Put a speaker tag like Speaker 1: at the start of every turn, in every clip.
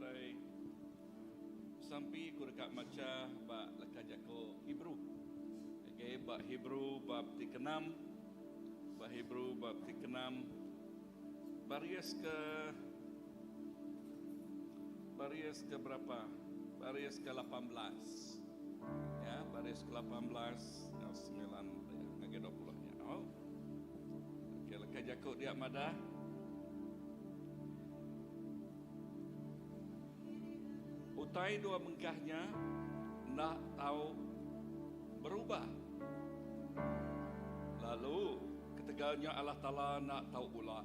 Speaker 1: kitai besampi ku deka macha ba leka jaku Hebrew. Okey ba Hebrew bab ti keenam ba Hebrew bab ti keenam baris ke baris ke berapa? Baris ke 18. Ya, baris ke 18 enggau 9 ngagai 20 nya. Oh. Okey leka jaku dia madah. Utai dua bengkah nya enda tau berubah. Lalu ketegal nya Allah Taala enda tau bula.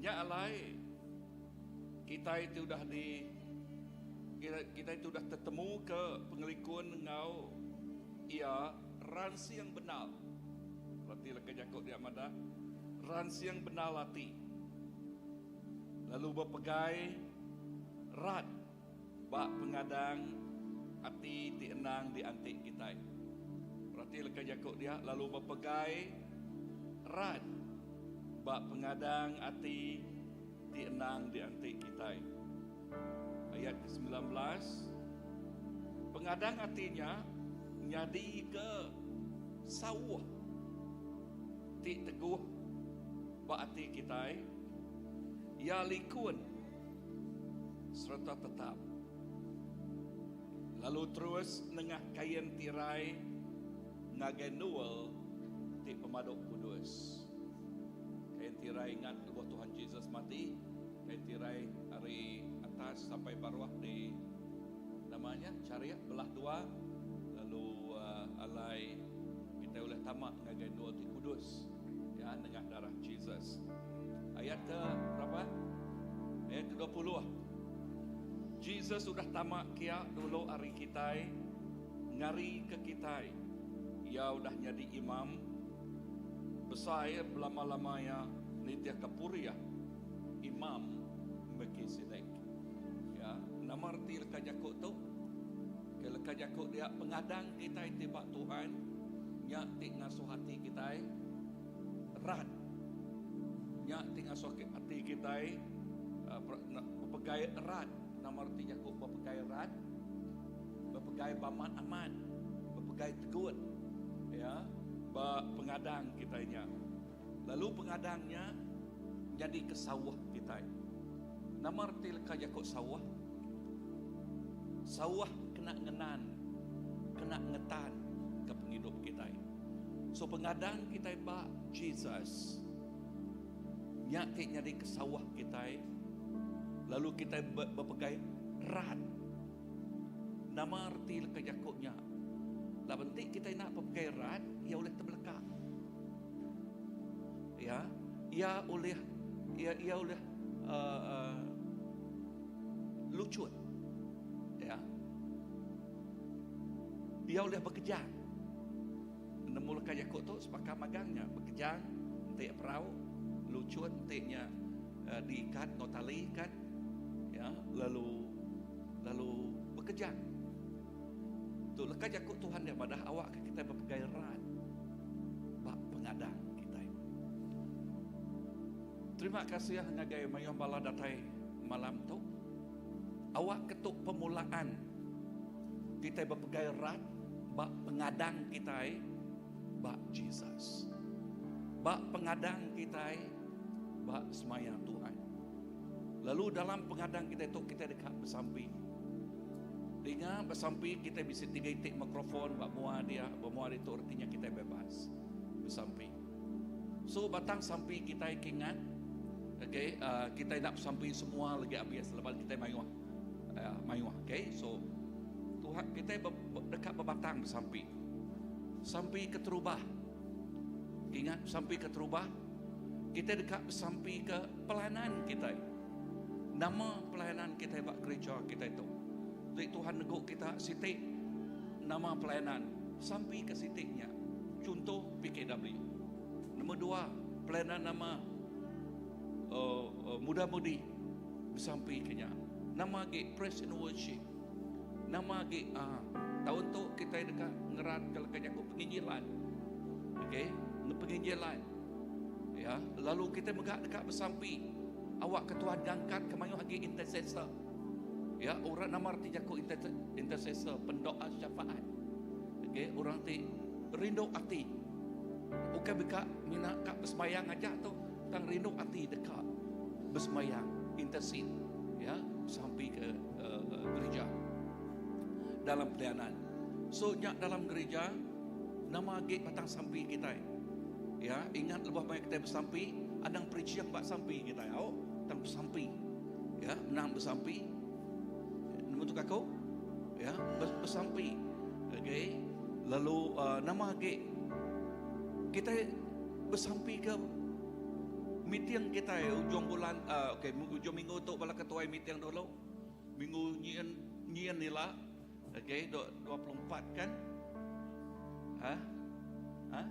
Speaker 1: Nya alai kitai ti udah di kitai ti udah tetemuka pengelikun enggau iya ransing bendar. Reti leka jaku dia madah ransing bendar ati lalu bepegai rat ba pengadang ati ti endang dianti kitai. Reti leka jaku dia lalu bepegai rat ba pengadang ati ti endang dianti kitai. Ayat ke 19, Pengadang ati nya nyadika sauh ti teguh ba ati kitai, iya likun sereta tetap, lalu terus nengah kain tirai ngagai endur ti pemadu kudus. Kain tirai ingat lebuh Tuhan Jesus mati. Kain tirai ari atas sampai baruh di nama nya charik belah dua lalu alai kitai ulih tama ngagai endur ti kudus ya nengah darah Jesus. Ayat ke berapa? Ayat ke 20. Jesus udah tama kia dulu ari kitai ngari ke kitai. Iya udah nyadi imam besai belama-lama iya nitihka purih Imam Melkisedek. Ya, nama reti leka jaku tu? Ke leka jaku dia pengadang kitai ti ba Tuhan nya ti ngasuh ati kitai rat. Nya ti ngasuh ati kitai bepegai erat. Nama reti jaku bepegai erat? Bepegai bamat amat, bepegai tegut ya ba pengadang kitai nya. Lalu pengadang nya nyadika sauh kitai. Nama reti leka jaku sauh? Sauh kena ngenan, kena ngetan ke pengidup kitai. So pengadang kitai ba Jesus nya ti nyadika sauh kitai lalu kitai bepegai rat. Nama reti leka jaku nya? Laban enti kitai enda bepegai rat, iya ulih tebeleka. Ya, iya ulih iya iya ulih uh, uh, lucut. Ya. Iya ulih bekejang. Nemu leka jaku tu sebaka magang nya bekejang enti perau lucut enti nya uh, diikat enggau tali kan. Ya, lalu lalu bekejang. Tu leka jaku Tuhan dia madah awakka kitai bepegai rat ba pengadang kitai. Terima kasih ngagai mayuh bala datai malam tu. Awakka tu pemulaan kitai bepegai rat ba pengadang kitai ba Jesus. Ba pengadang kitai ba semaya Tuhan. Lalu dalam pengadang kitai tu kitai deka besampi. Dinga besampi kitai bisi tiga iti mikrofon ba mua dia, ba mua ditu reti nya kitai bebas besampi. So batang sampi kitai ke ingat okay uh, kitai enda besampi semua lagi abis laban kitai mayuh uh, mayuh okay. So Tuhan kitai be, be, deka bebatang besampi. Sampi keterubah. Ingat sampi keterubah kitai deka besampi ke pelayanan kitai. Nama pelayanan kitai ba gereja kitai tu? Ti Tuhan negu kita siti nama pelayanan, sampi ke siti nya. Chunto PKW. Nombor dua, pelayanan nama uh, uh, muda-mudi besampi ke nya. Nama agi praise and worship. Nama agi uh, taun tu kitai deka ngerat ke leka jaku penginjilan. Okey, penginjilan. Ya, lalu kita mega deka besampi. Awakka Tuhan ngangkatka mayuh agi intercessor. Ya, orang nama reti jaku intercessor, pendoa syafaat. Okey, orang ti rindu ati. Ukai beka mina ka besembayang aja tu, tang rindu ati deka besembayang, intercede, ya, besampi ke uh, gereja dalam pelayanan. So nya dalam gereja nama agi batang sampi kitai. Ya, ingat lebuh maya kitai besampi, anang preaching ba sampi kitai au, tang besampi. Ya, menang besampi. Nemu tu aku? Ya, besampi. Okey. Lalu uh, nama agi kitai besampi ke meeting kitai ujung bulan uh, okey ujung minggu tu bala ketuai meeting dulu. Minggu nyin nyin ila Okey, 24 kan? Ha? Ha?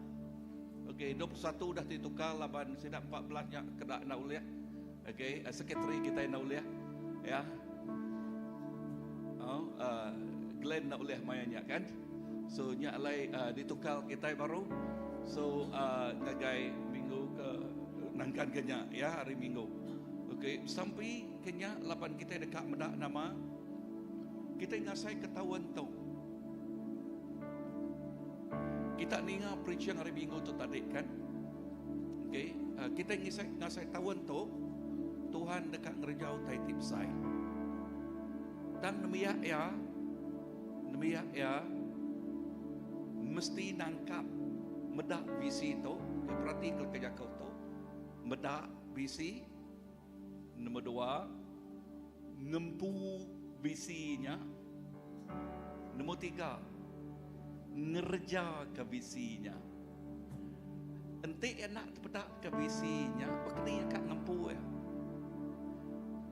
Speaker 1: Okey, 21 udah ditukar laban sida 14 nya keda enda ulih. Okey, eh, sekretari kita enda ulih. Ya. Oh, uh, Glenn enda ulih maya nya kan? So nya alai uh, ditukar kita baru. So uh, ngagai minggu ke nangkan ke nya ya hari minggu. Okey, sampai ke nya laban kita deka meda nama Kitai ngasaika taun tu. Kita ninga preaching hari minggu tu tadi kan. Okey, uh, kitai ngisai ngasai taun tu Tuhan deka ngereja utai ti besai. Tang nembiak iya, nembiak iya mesti nangkap meda visi tu, okay, perati ke leka jaku tu. Meda visi Nombor dua, ngempu visi nya. Nombor tiga, ngereja ke visi nya. Enti iya enda tepeda ke visi nya, baka ni iya ka ngempu iya?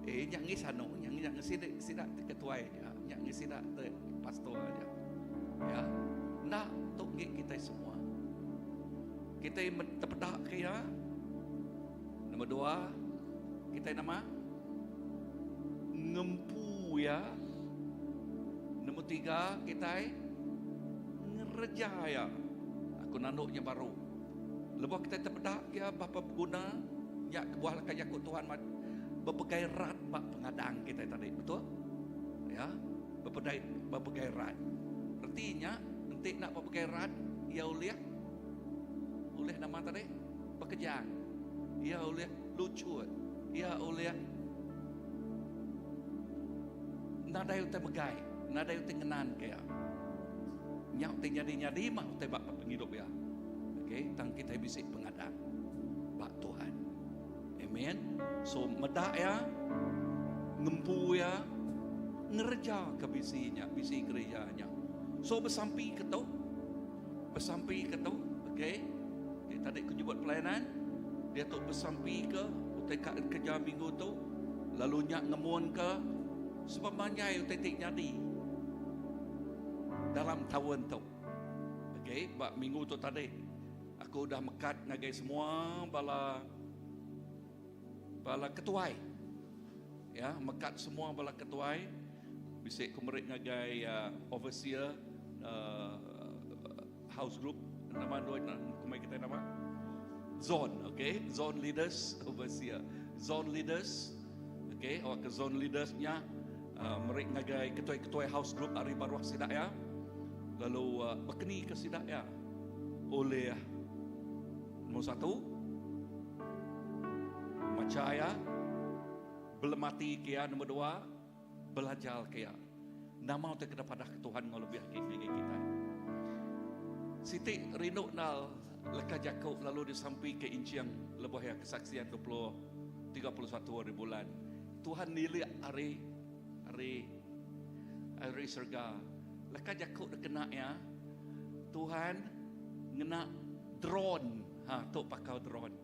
Speaker 1: Eh, nya ngi sanu, nya ngi nya sida sida ti ketuai nya, nya ngi sida ti pastor nya. Ya. Enda tu ngi kitai semua. Kitai tepeda ke iya. Nombor dua, kitai nama? Ngempu iya. Nombor tiga, kitai ngereja iya. Aku nandu nya baru. Lebuh kitai tepeda iya bapa beguna, nya kebuah leka jaku Tuhan bepegai rat ba pengadang kitai tadi, betul? Ya, bepedai bepegai rat. Reti nya enti enda bepegai rat, iya ulih ulih nama tadi? Bekejang. Iya ulih luchut. Iya ulih nadai utai megai, nadai utai ngenanka iya. Nya utai nyadi-nyadi mah utai ba pengidup iya. Okey, tang kitai bisi pengadang ba Tuhan. Amen. So meda iya, ngempu iya, ngereja ke bisi nya, bisi gereja nya. So besampi ke tu, Besampi ke tu, okey. Okay, tadi aku nyebut pelayanan, diatu besampi ke utai ka kerja minggu tu, lalu nya ngemun ke sepemanjai utai ti nyadi dalam taun tu. Okey, ba minggu tu tadi aku udah mekat ngagai semua bala bala ketuai. Ya, mekat semua bala ketuai bisi ku meri ngagai uh, overseer uh, house group nama dua kumai kita nama zone okay zone leaders overseer zone leaders okay awak ke zone leaders nya uh, meri ngagai ketuai-ketuai house group ari baruh sida ya lalu uh, bekeni ke sida ya oleh nombor satu Macha iya, belemati ke iya nombor dua, belajar ke iya. Nama utai kena padah ke Tuhan enggau lebih agi ngagai kitai. Siti rindu nal leka jaku lalu disampi ke inching lebuh iya kesaksian 20 31 hari bulan. Tuhan nilik ari ari ari serega. Leka jaku dikena iya Tuhan ngena drone. Ha tu pakau drone.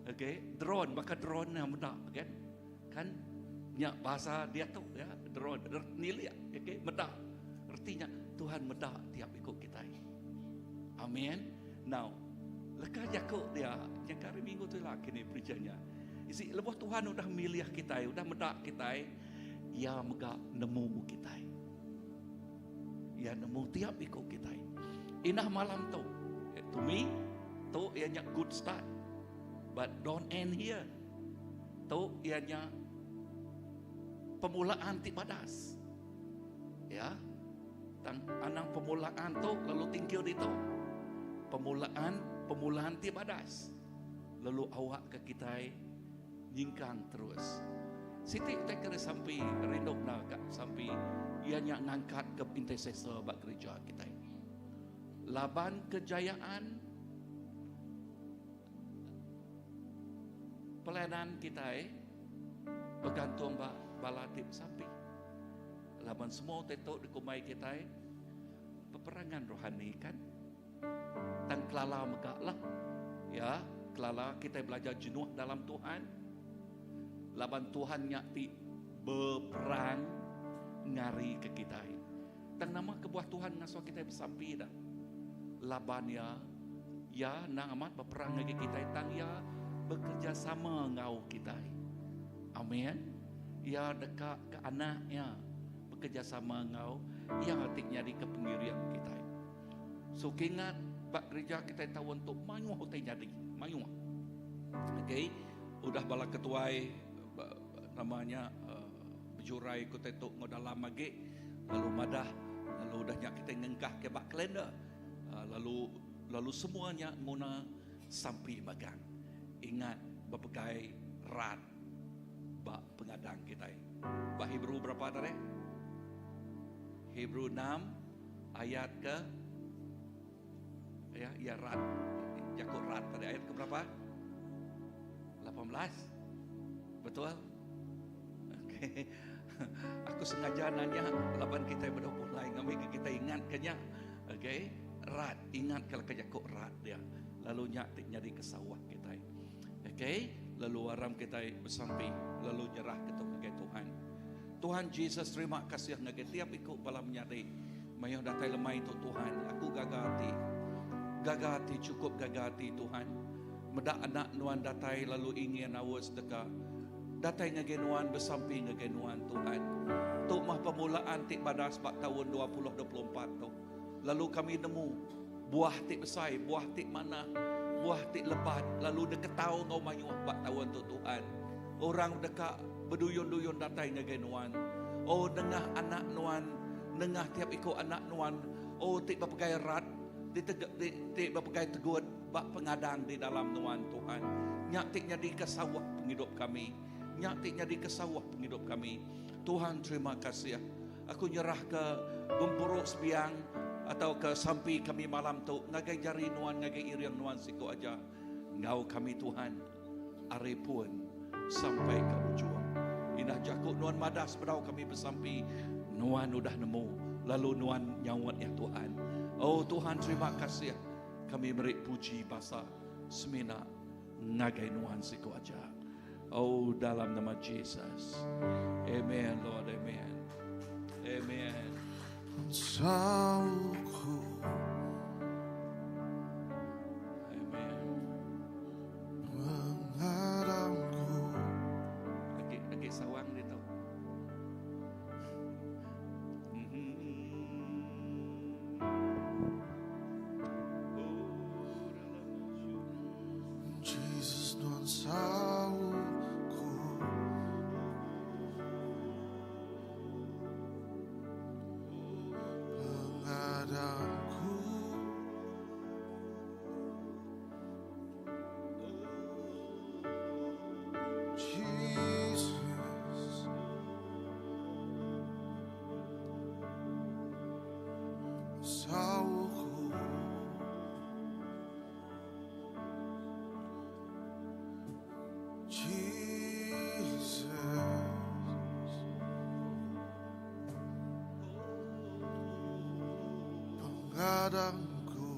Speaker 1: Okey, drone baka drone yang meda kan? Kan nya bahasa dia tu ya, drone nilik okey meda. Artinya Tuhan meda tiap iku kitai. Amin. Now, leka jaku dia nyangka hari minggu tu lah kini preachernya. Isi lebuh Tuhan udah milih kitai, udah meda kitai, ia mega nemu kitai. Iya nemu tiap iku kitai. Indah malam tu, eh, to me, tu iya nya good start. But don't end here. Tu iya nya pemulaan ti badas. Ya. Tang anang pemulaan tu lalu tingkil ditu. Pemulaan pemulaan ti badas. Lalu awak ke kitai nyingkang terus. Siti utai ke disampi rindu enda ka sampi iya nya ngangkat ke intercessor ba gereja kitai. Laban kejayaan pelayanan kitai begantung ba bala ti besampi. Laban semua utai tu dikumbai kitai peperangan rohani kan. Tang kelala mega lah. Ya, kelala kitai belajar jenuh dalam Tuhan. Laban Tuhan nya ti beperang ngari ke kitai. Tang nama kebuah Tuhan ngasuh kitai besampi dah? Laban iya, iya endang amat beperang ngagai kitai tang iya bekerejasama enggau kitai. Amin. Iya deka ke anak iya bekerejasama enggau iya ti nyadika pengiring kitai. So kingat ba gereja kitai taun tu mayuh utai nyadi, mayuh. Okey, udah bala ketuai nama nya bejurai ke utai tu enggau dalam agi lalu madah lalu udah nya kitai ngengkah ke ba kalender lalu lalu semua nya nguna sampi magang. Ingat bepegai rat ba pengadang kitai. Ba Hebrew berapa tadi? Hebrew 6 ayat ke ya ya rat jaku rat tadi ayat ke berapa? 18. Betul? Okey. Aku sengaja nanya laban kita bedau pulai ngambi ke kita ingat ke nya. Okey, rat ingat ke leka jaku rat dia. Lalu nya ti nyadi ke sawah kita. Okey, lalu aram kita besampi lalu nyerah ke tu ngagai Tuhan. Tuhan Jesus terima kasih ngagai tiap iku bala menyadi mayuh datai lemai tu Tuhan. Aku gaga ati. Gaga ati cukup gaga ati Tuhan. Meda anak nuan datai lalu ingin aus deka datai ngagai nuan besampi ngagai nuan Tuhan. Tu mah permulaan ti badas ba taun 2024 tu. Lalu kami nemu buah ti besai, buah ti manah, buah ti lebat lalu diketau enggau mayuh ba taun tu Tuhan. Orang deka beduyun-duyun datai ngagai nuan. Oh nengah anak nuan, nengah tiap iku anak nuan, oh ti bepegai rat, ti, ti, ti bepegai tegut ba pengadang di dalam nuan Tuhan. Nya ti nyadika sawah pengidup kami. Nya ti nyadika sawah pengidup kami. Tuhan terima kasih. Aku nyerah ke gempuru sembiang atau ke sampi kami malam tu ngagai jari nuan ngagai iring nuan siku aja. Enggau kami Tuhan ari pun sampai ke ujung. Indah jaku nuan madah sebedau kami besampi nuan udah nemu lalu nuan nyaut ya Tuhan. Oh Tuhan terima kasih. Kami meri puji basa semina ngagai nuan siku aja. Oh dalam nama Jesus. Amen Lord, amen. Amen.
Speaker 2: Sauku
Speaker 1: Amen.
Speaker 2: Pengadangku
Speaker 1: Lagi lagi sawang ditu.
Speaker 2: Jesus nuan sauku Pengadangku Jesus Sauku Jesus Pengadangku.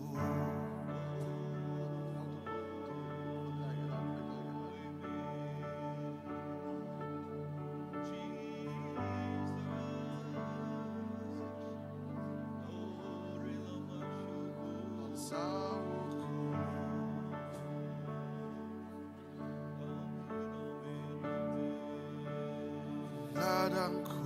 Speaker 2: Sauku Pengadangku.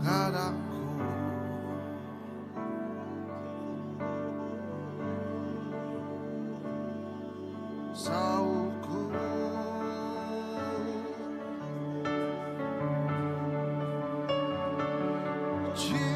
Speaker 2: Pengadangku. Sauku. Jesus.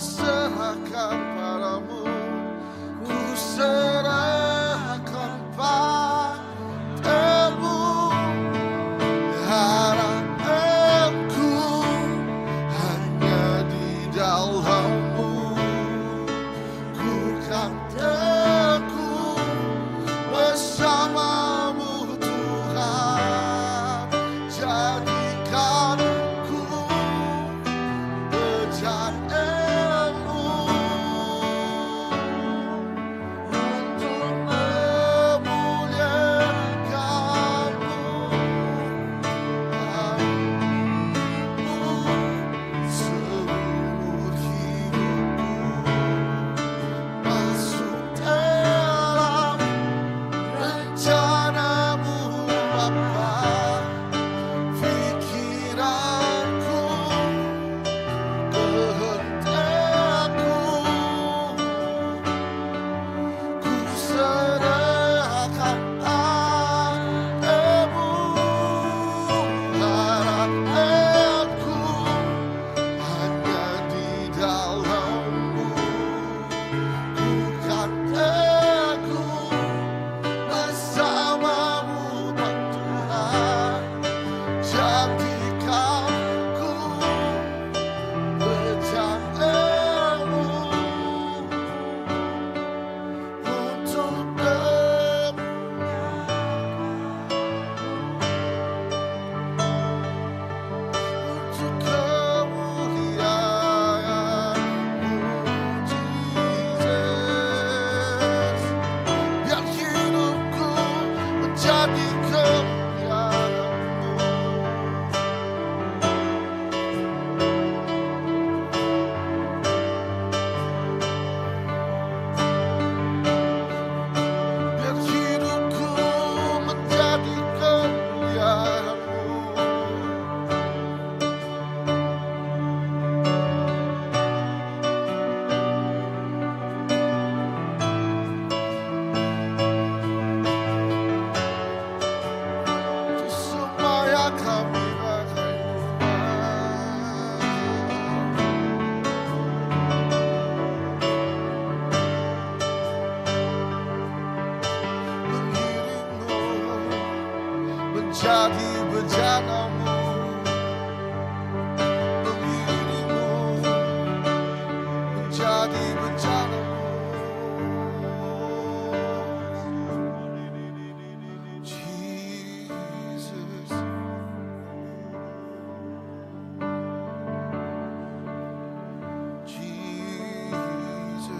Speaker 2: Serahkan padamu, ku serahkan padamu. Harapanku hanya di dalammu, ku kan teguh bersamamu Tuhan. Jadikan ku bejanamu untuk memuliakanmu. Seumur hidupku masuk dalam rencanamu Bapa. Pikiranku, kehendakku, ku serahkan padamu. Harapanku hanya di dalammu, ku kan teguh bersamamu Tuhan. Jadikan ku bejanamu untuk untuk kemuliaan-Mu, Jesus. Biar hidupku menjadi kemuliaan-Mu. Biar hidupku menjadi kemuliaan-Mu. Untuk supaya kami bagai Mengiringmu, menjadi bejanamu, mengiringmu, menjadi bejanamu. Jesus, Jesus.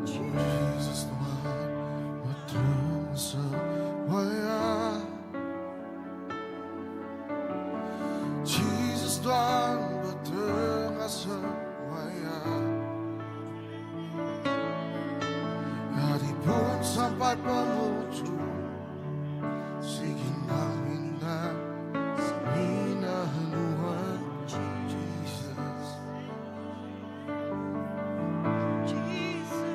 Speaker 2: Jesus Tuhan beteng semaya Jesus Tuhan beteng semaya Dari pun sampai penghujung Sigi mina Semina Nuan Jesus.
Speaker 3: Jesus.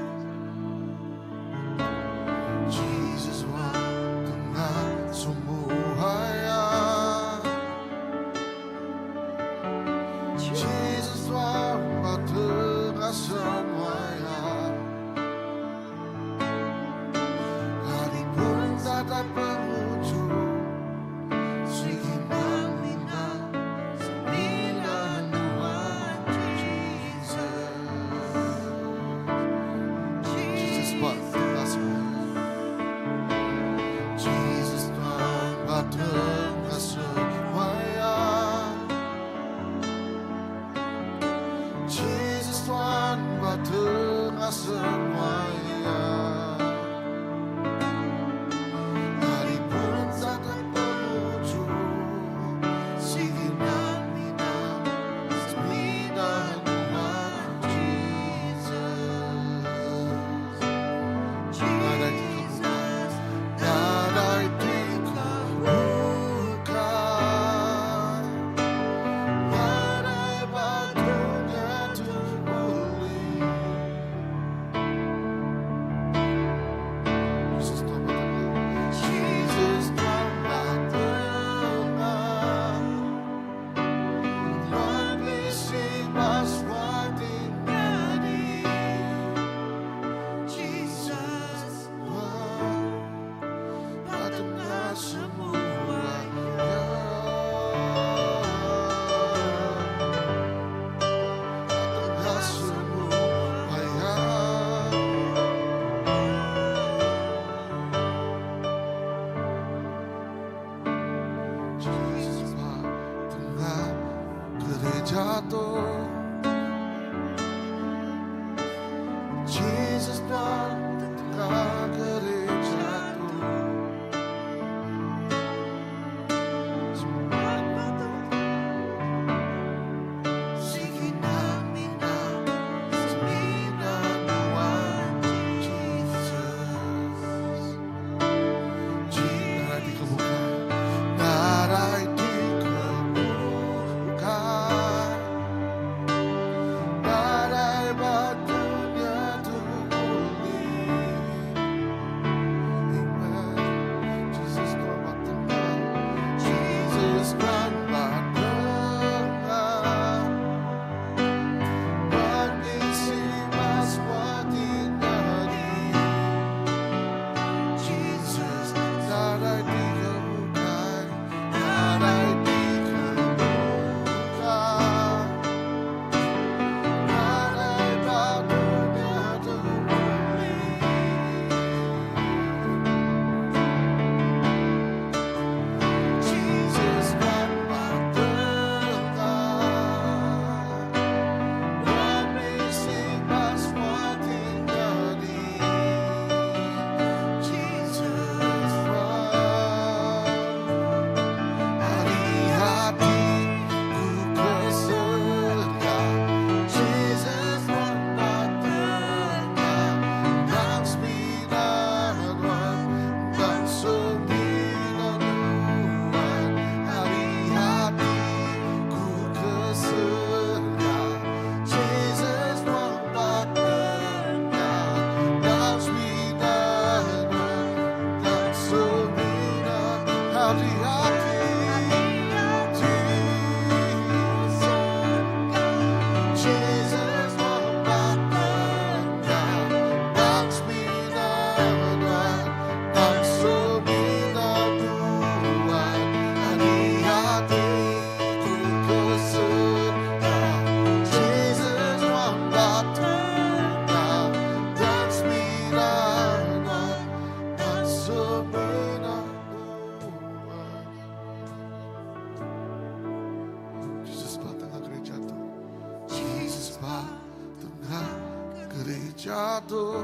Speaker 2: gereja tu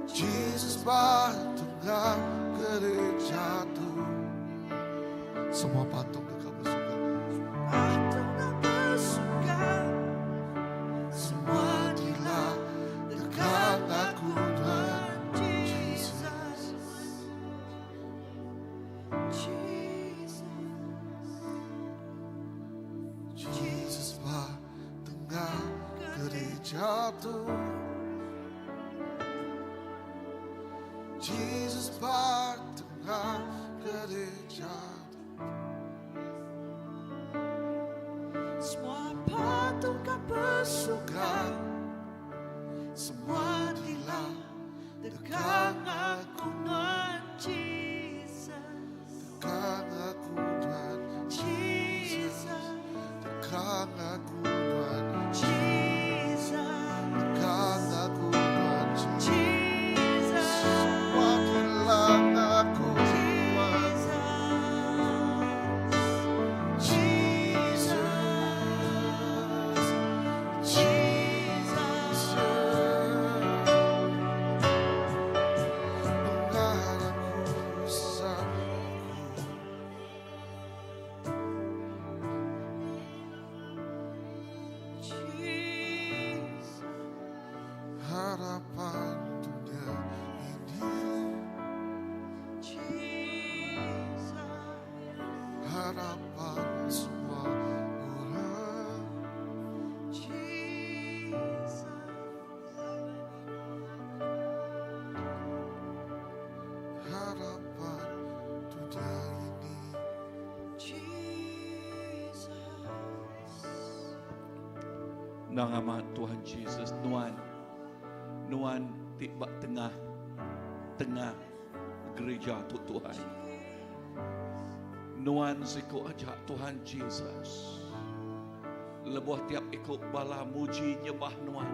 Speaker 2: Jesus ba tengah gereja tu Semua patung deka besuka
Speaker 3: Patung deka besuka Semua dilah deka ngaku Tuhan Jesus Jesus
Speaker 2: Jesus ba tengah gereja tu Jesus ba tengah gereja tu
Speaker 3: Semua patung ka besuka Semua dilah deka ngaku Nuan Jesus
Speaker 2: Deka ngaku Tuhan
Speaker 3: Jesus
Speaker 2: Deka ngaku Tuhan
Speaker 3: Jesus
Speaker 2: Deka ngaku Tuhan
Speaker 3: Jesus
Speaker 2: Semua dilah ngaku Tuhan
Speaker 3: Jesus
Speaker 2: Jesus
Speaker 3: Jesus
Speaker 2: Pengarapku sangku
Speaker 3: Jesus
Speaker 2: Harapan dunia ini
Speaker 3: Jesus
Speaker 2: Harapan semua orang
Speaker 3: Jesus
Speaker 2: Harapan dunia ini
Speaker 3: Jesus
Speaker 1: Nang amat Tuhan Jesus nuan nuan ti ba tengah tengah gereja tu Tuhan. Nuan siku aja Tuhan Jesus. Lebuh tiap ikut bala muji nyembah nuan.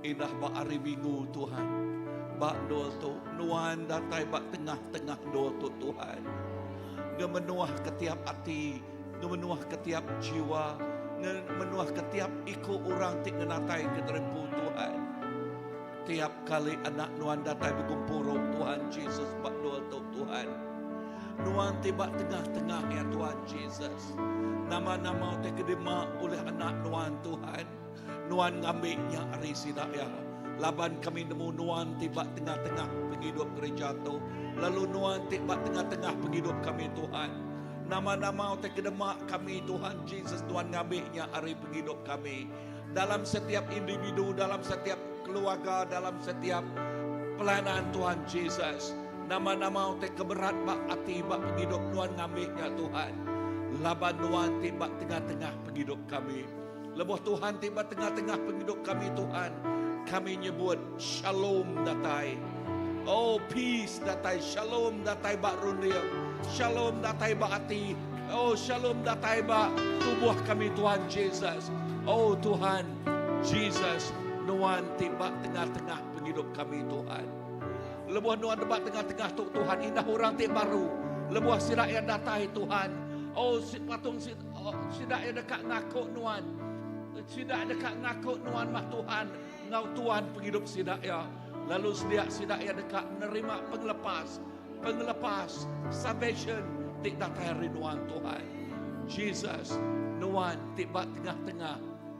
Speaker 1: Indah ba hari Minggu Tuhan. Ba dol tu nuan datai ba tengah-tengah dol tu Tuhan. Ngemenuah ke tiap ati, ngemenuah ke tiap jiwa, ngemenuah ke tiap iku orang ti ngenatai ke derempu Tuhan. Tiap kali anak nuan datai berkumpul Tuhan Jesus ba dol tu Tuhan. Nuan tiba tengah-tengah ya Tuhan Jesus. Nama-nama te kedema oleh anak nuan Tuhan. Nuan ngambilnya ari sidak ya. Laban kami nemu nuan tiba tengah-tengah penghidup gereja tu. Lalu nuan tiba tengah-tengah penghidup kami Tuhan. Nama-nama te kedema kami Tuhan Jesus Tuhan ngambilnya ari penghidup kami. Dalam setiap individu, dalam setiap keluarga, dalam setiap pelayanan Tuhan Jesus. Nama-nama te keberat bak ati bak penghidup nuan ngambilnya Tuhan. Laban nuan tiba tengah-tengah penghidup kami. Lebuh Tuhan tiba tengah-tengah penghidup kami Tuhan. Kami nyebut shalom datai. Oh peace datai, shalom datai bak rundiang. Shalom datai bak ati. Oh shalom datai bak tubuh kami Tuhan Jesus. Oh Tuhan Jesus, nuan tiba tengah-tengah penghidup kami Tuhan. Lebuh nuan debat tengah-tengah tu Tuhan, indah orang ti baru. Lebuh sidak yang datai Tuhan. Oh si patung si oh, sidak yang dekat ngaku nuan. Sidak dekat ngaku nuan mah Tuhan. Ngau Tuhan penghidup sidak ya. Lalu sediak sidak ya dekat menerima penglepas. Penglepas salvation ti datai hari nuan Tuhan. Jesus nuan tiba tengah-tengah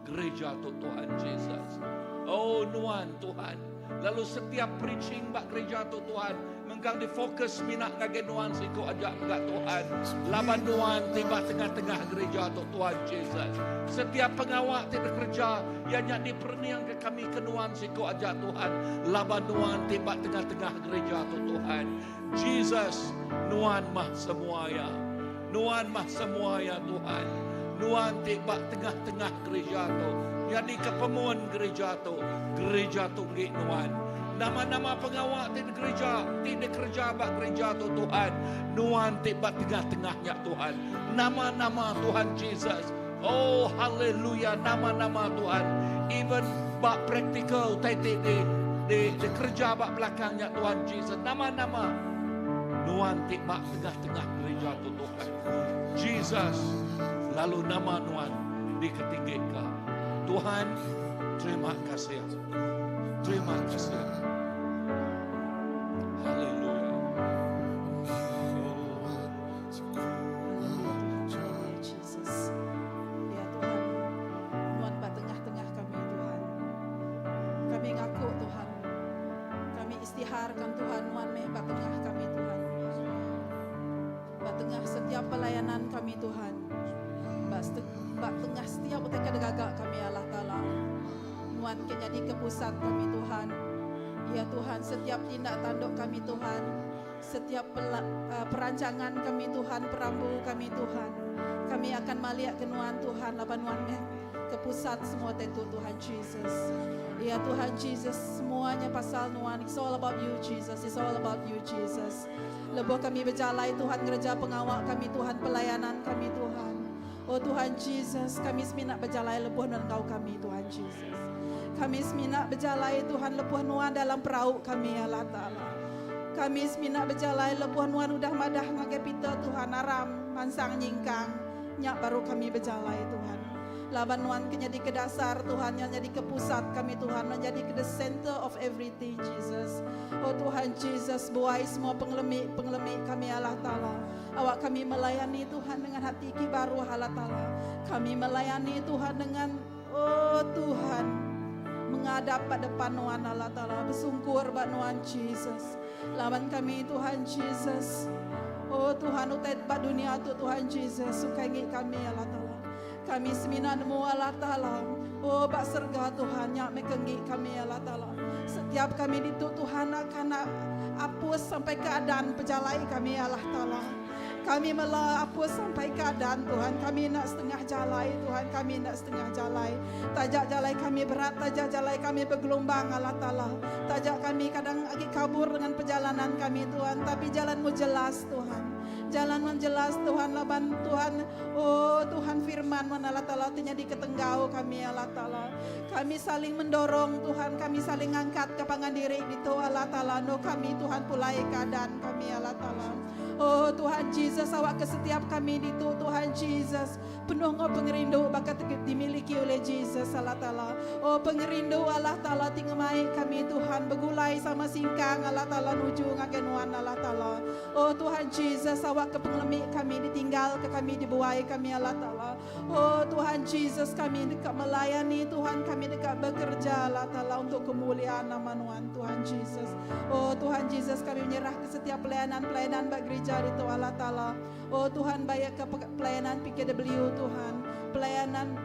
Speaker 1: gereja tu Tuhan Jesus. Oh nuan Tuhan. Lalu setiap preaching bak gereja tu Tuhan mengkang difokus minat ngagai nuan siku ajak enggak Tuhan. Laban nuan tiba tengah-tengah gereja tu Tuhan Jesus. Setiap pengawak ti bekerja yang nyak diperniang ke kami ke nuan siku ajak Tuhan. Laban nuan tiba tengah-tengah gereja tu Tuhan. Jesus nuan mah semua ya. Nuan mah semua ya Tuhan. Nuan tiba tengah-tengah gereja tu. Jadi kepemuan gereja tu. Gereja tu ngi nuan. Nama-nama pengawak ti gereja, ti kerja bak gereja tu Tuhan. Nuan tiba tengah-tengahnya Tuhan. Nama-nama Tuhan Jesus. Oh haleluya, nama-nama Tuhan. Even bak praktikal ti di di di kerja bak belakangnya Tuhan Jesus. Nama-nama nuan tiba tengah-tengah gereja tu Tuhan. Jesus, lalu nama nuan diketinggika. Tuhan, terima kasih. Terima kasih. Haleluya.
Speaker 4: Haleluya Jesus. Ya Tuhan, Nuan ba tengah-tengah kami Tuhan. Kami ngaku Tuhan. Kami istiharkan Tuhan Nuan meh ba tengah kami Tuhan. Ba tengah setiap pelayanan kami Tuhan. Ba tengah setiap utai ke digaga kami Allah Taala. Nuan ke nyadi ke pusat kami Tuhan. Ya Tuhan, setiap tindak tanduk kami Tuhan, setiap perancangan kami Tuhan, perambu kami Tuhan. Kami akan maliak ke Nuan Tuhan, laban Nuan meh ke pusat semua tentu Tuhan Jesus. Ya Tuhan Jesus, semuanya pasal Nuan. It's all about you Jesus, it's all about you Jesus. Lebuh kami bejalai Tuhan, ngereja pengawa kami Tuhan, pelayanan kami Tuhan. Oh Tuhan Jesus, kami semina bejalai lebuh Nuan enggau kami Tuhan Jesus. Kami semina bejalai Tuhan lebuh Nuan dalam perau kami Allah Ta'ala. Kami semina bejalai lebuh Nuan udah madah ngagai Peter Tuhan aram mansang nyingkang. Nyak baru kami bejalai Tuhan. Laban Nuan ke nyadi ke dasar Tuhan yang jadi ke pusat kami Tuhan menjadi ke the center of everything Jesus. Oh Tuhan Jesus buai semua pengelemi-pengelemi kami Allah Ta'ala. Awak kami melayani Tuhan dengan hati kibaru Allah Ta'ala. Kami melayani Tuhan dengan oh Tuhan menghadap pada depan Nuan Allah Ta'ala. Bersungkur ba Nuan Jesus. Laban kami Tuhan Jesus. Oh Tuhan utai ba dunia tu Tuhan Jesus. Sukai ngi kami Allah Ta'ala. Kami semina nemu Allah Ta'ala. Oh bak serga Tuhan nyak mekengi kami Allah Ta'ala. Setiap kami ditu Tuhan akan apus sampai keadaan pejalai kami Allah Ta'ala. Kami mela apus sampai keadaan Tuhan. Kami nak setengah jalai Tuhan. Kami nak setengah jalai. Tajak jalai kami berat. Tajak jalai kami bergelombang Allah Ta'ala. Tajak kami kadang lagi kabur dengan perjalanan kami Tuhan. Tapi jalanmu jelas Tuhan. Jalanmu jelas Tuhan. Laban Tuhan. Oh Tuhan firman Allah Ta'ala. Jadi ketenggau kami Allah Ta'ala. Kami saling mendorong Tuhan. Kami saling angkat ke pangan diri itu Allah Ta'ala. No kami Tuhan pulai keadaan kami Allah Ta'ala. Oh Tuhan Jesus awak ke setiap kami itu Tuhan Jesus penuh ngau pengerindu bakat dimiliki oleh Jesus Allah Ta'ala. Oh pengerindu Allah Ta'ala tinggal mai kami Tuhan begulai sama singkang Allah Ta'ala nuju ngagai nuan Allah Ta'ala. Oh Tuhan Jesus awak ke pengelemi kami ditinggal ke kami dibuai kami Allah Ta'ala. Oh Tuhan Jesus kami dekat melayani Tuhan kami dekat bekerja Allah Ta'ala untuk kemuliaan nama Nuan Tuhan Jesus. Oh Tuhan Jesus kami menyerah ke setiap pelayanan-pelayanan bak gereja itu Allah Ta'ala. Oh Tuhan bayar ke pelayanan PKW Tuhan, pelayanan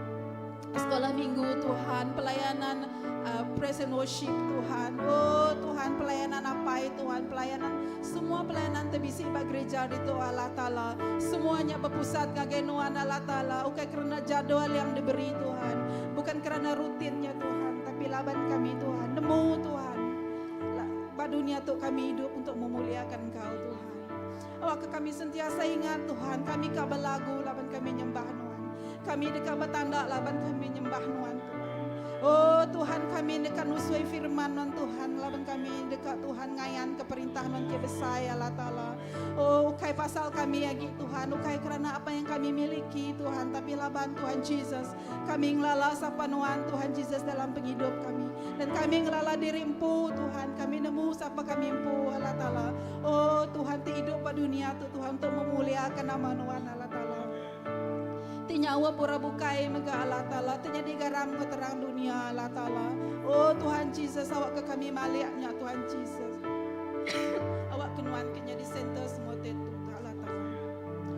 Speaker 4: sekolah minggu Tuhan, pelayanan praise and worship Tuhan. Oh Tuhan pelayanan apa itu Tuhan, pelayanan semua pelayanan terbisi bak gereja itu Allah Ta'ala. Semuanya berpusat ngagai Nuan Allah Ta'ala. Bukan kerana jadwal yang diberi Tuhan, bukan kerana rutinnya Tuhan, tapi laban kami Tuhan, nemu Tuhan. Bak dunia tu kami hidup untuk memuliakan Engkau Tuhan. Awak kami sentiasa ingat Tuhan, kami kak berlagu laban kami nyembah Tuhan. Kami dekat bertanda laban kami nyembah Tuhan. Oh Tuhan kami dekat nusui firman non Tuhan laban kami dekat Tuhan ngayan ke perintah non ke besar Allah Ta'ala. Oh ukai pasal kami lagi Tuhan, ukai kerana apa yang kami miliki Tuhan, tapi laban Tuhan Jesus kami ngelala sapa nuan Tuhan Jesus dalam penghidup kami dan kami ngelala diri empu Tuhan, kami nemu sapa kami empu Allah Ta'ala. Oh Tuhan ti hidup pada dunia tu Tuhan untuk memuliakan nama nuan Allah Ta'ala. Ti nyawa pura bukai mega Allah Ta'ala. Ti jadi garam ke terang dunia Allah Ta'ala. Oh Tuhan Jesus awak ke kami maliknya Tuhan Jesus. Awak kenuan kenya di center semua tetu Allah Ta'ala.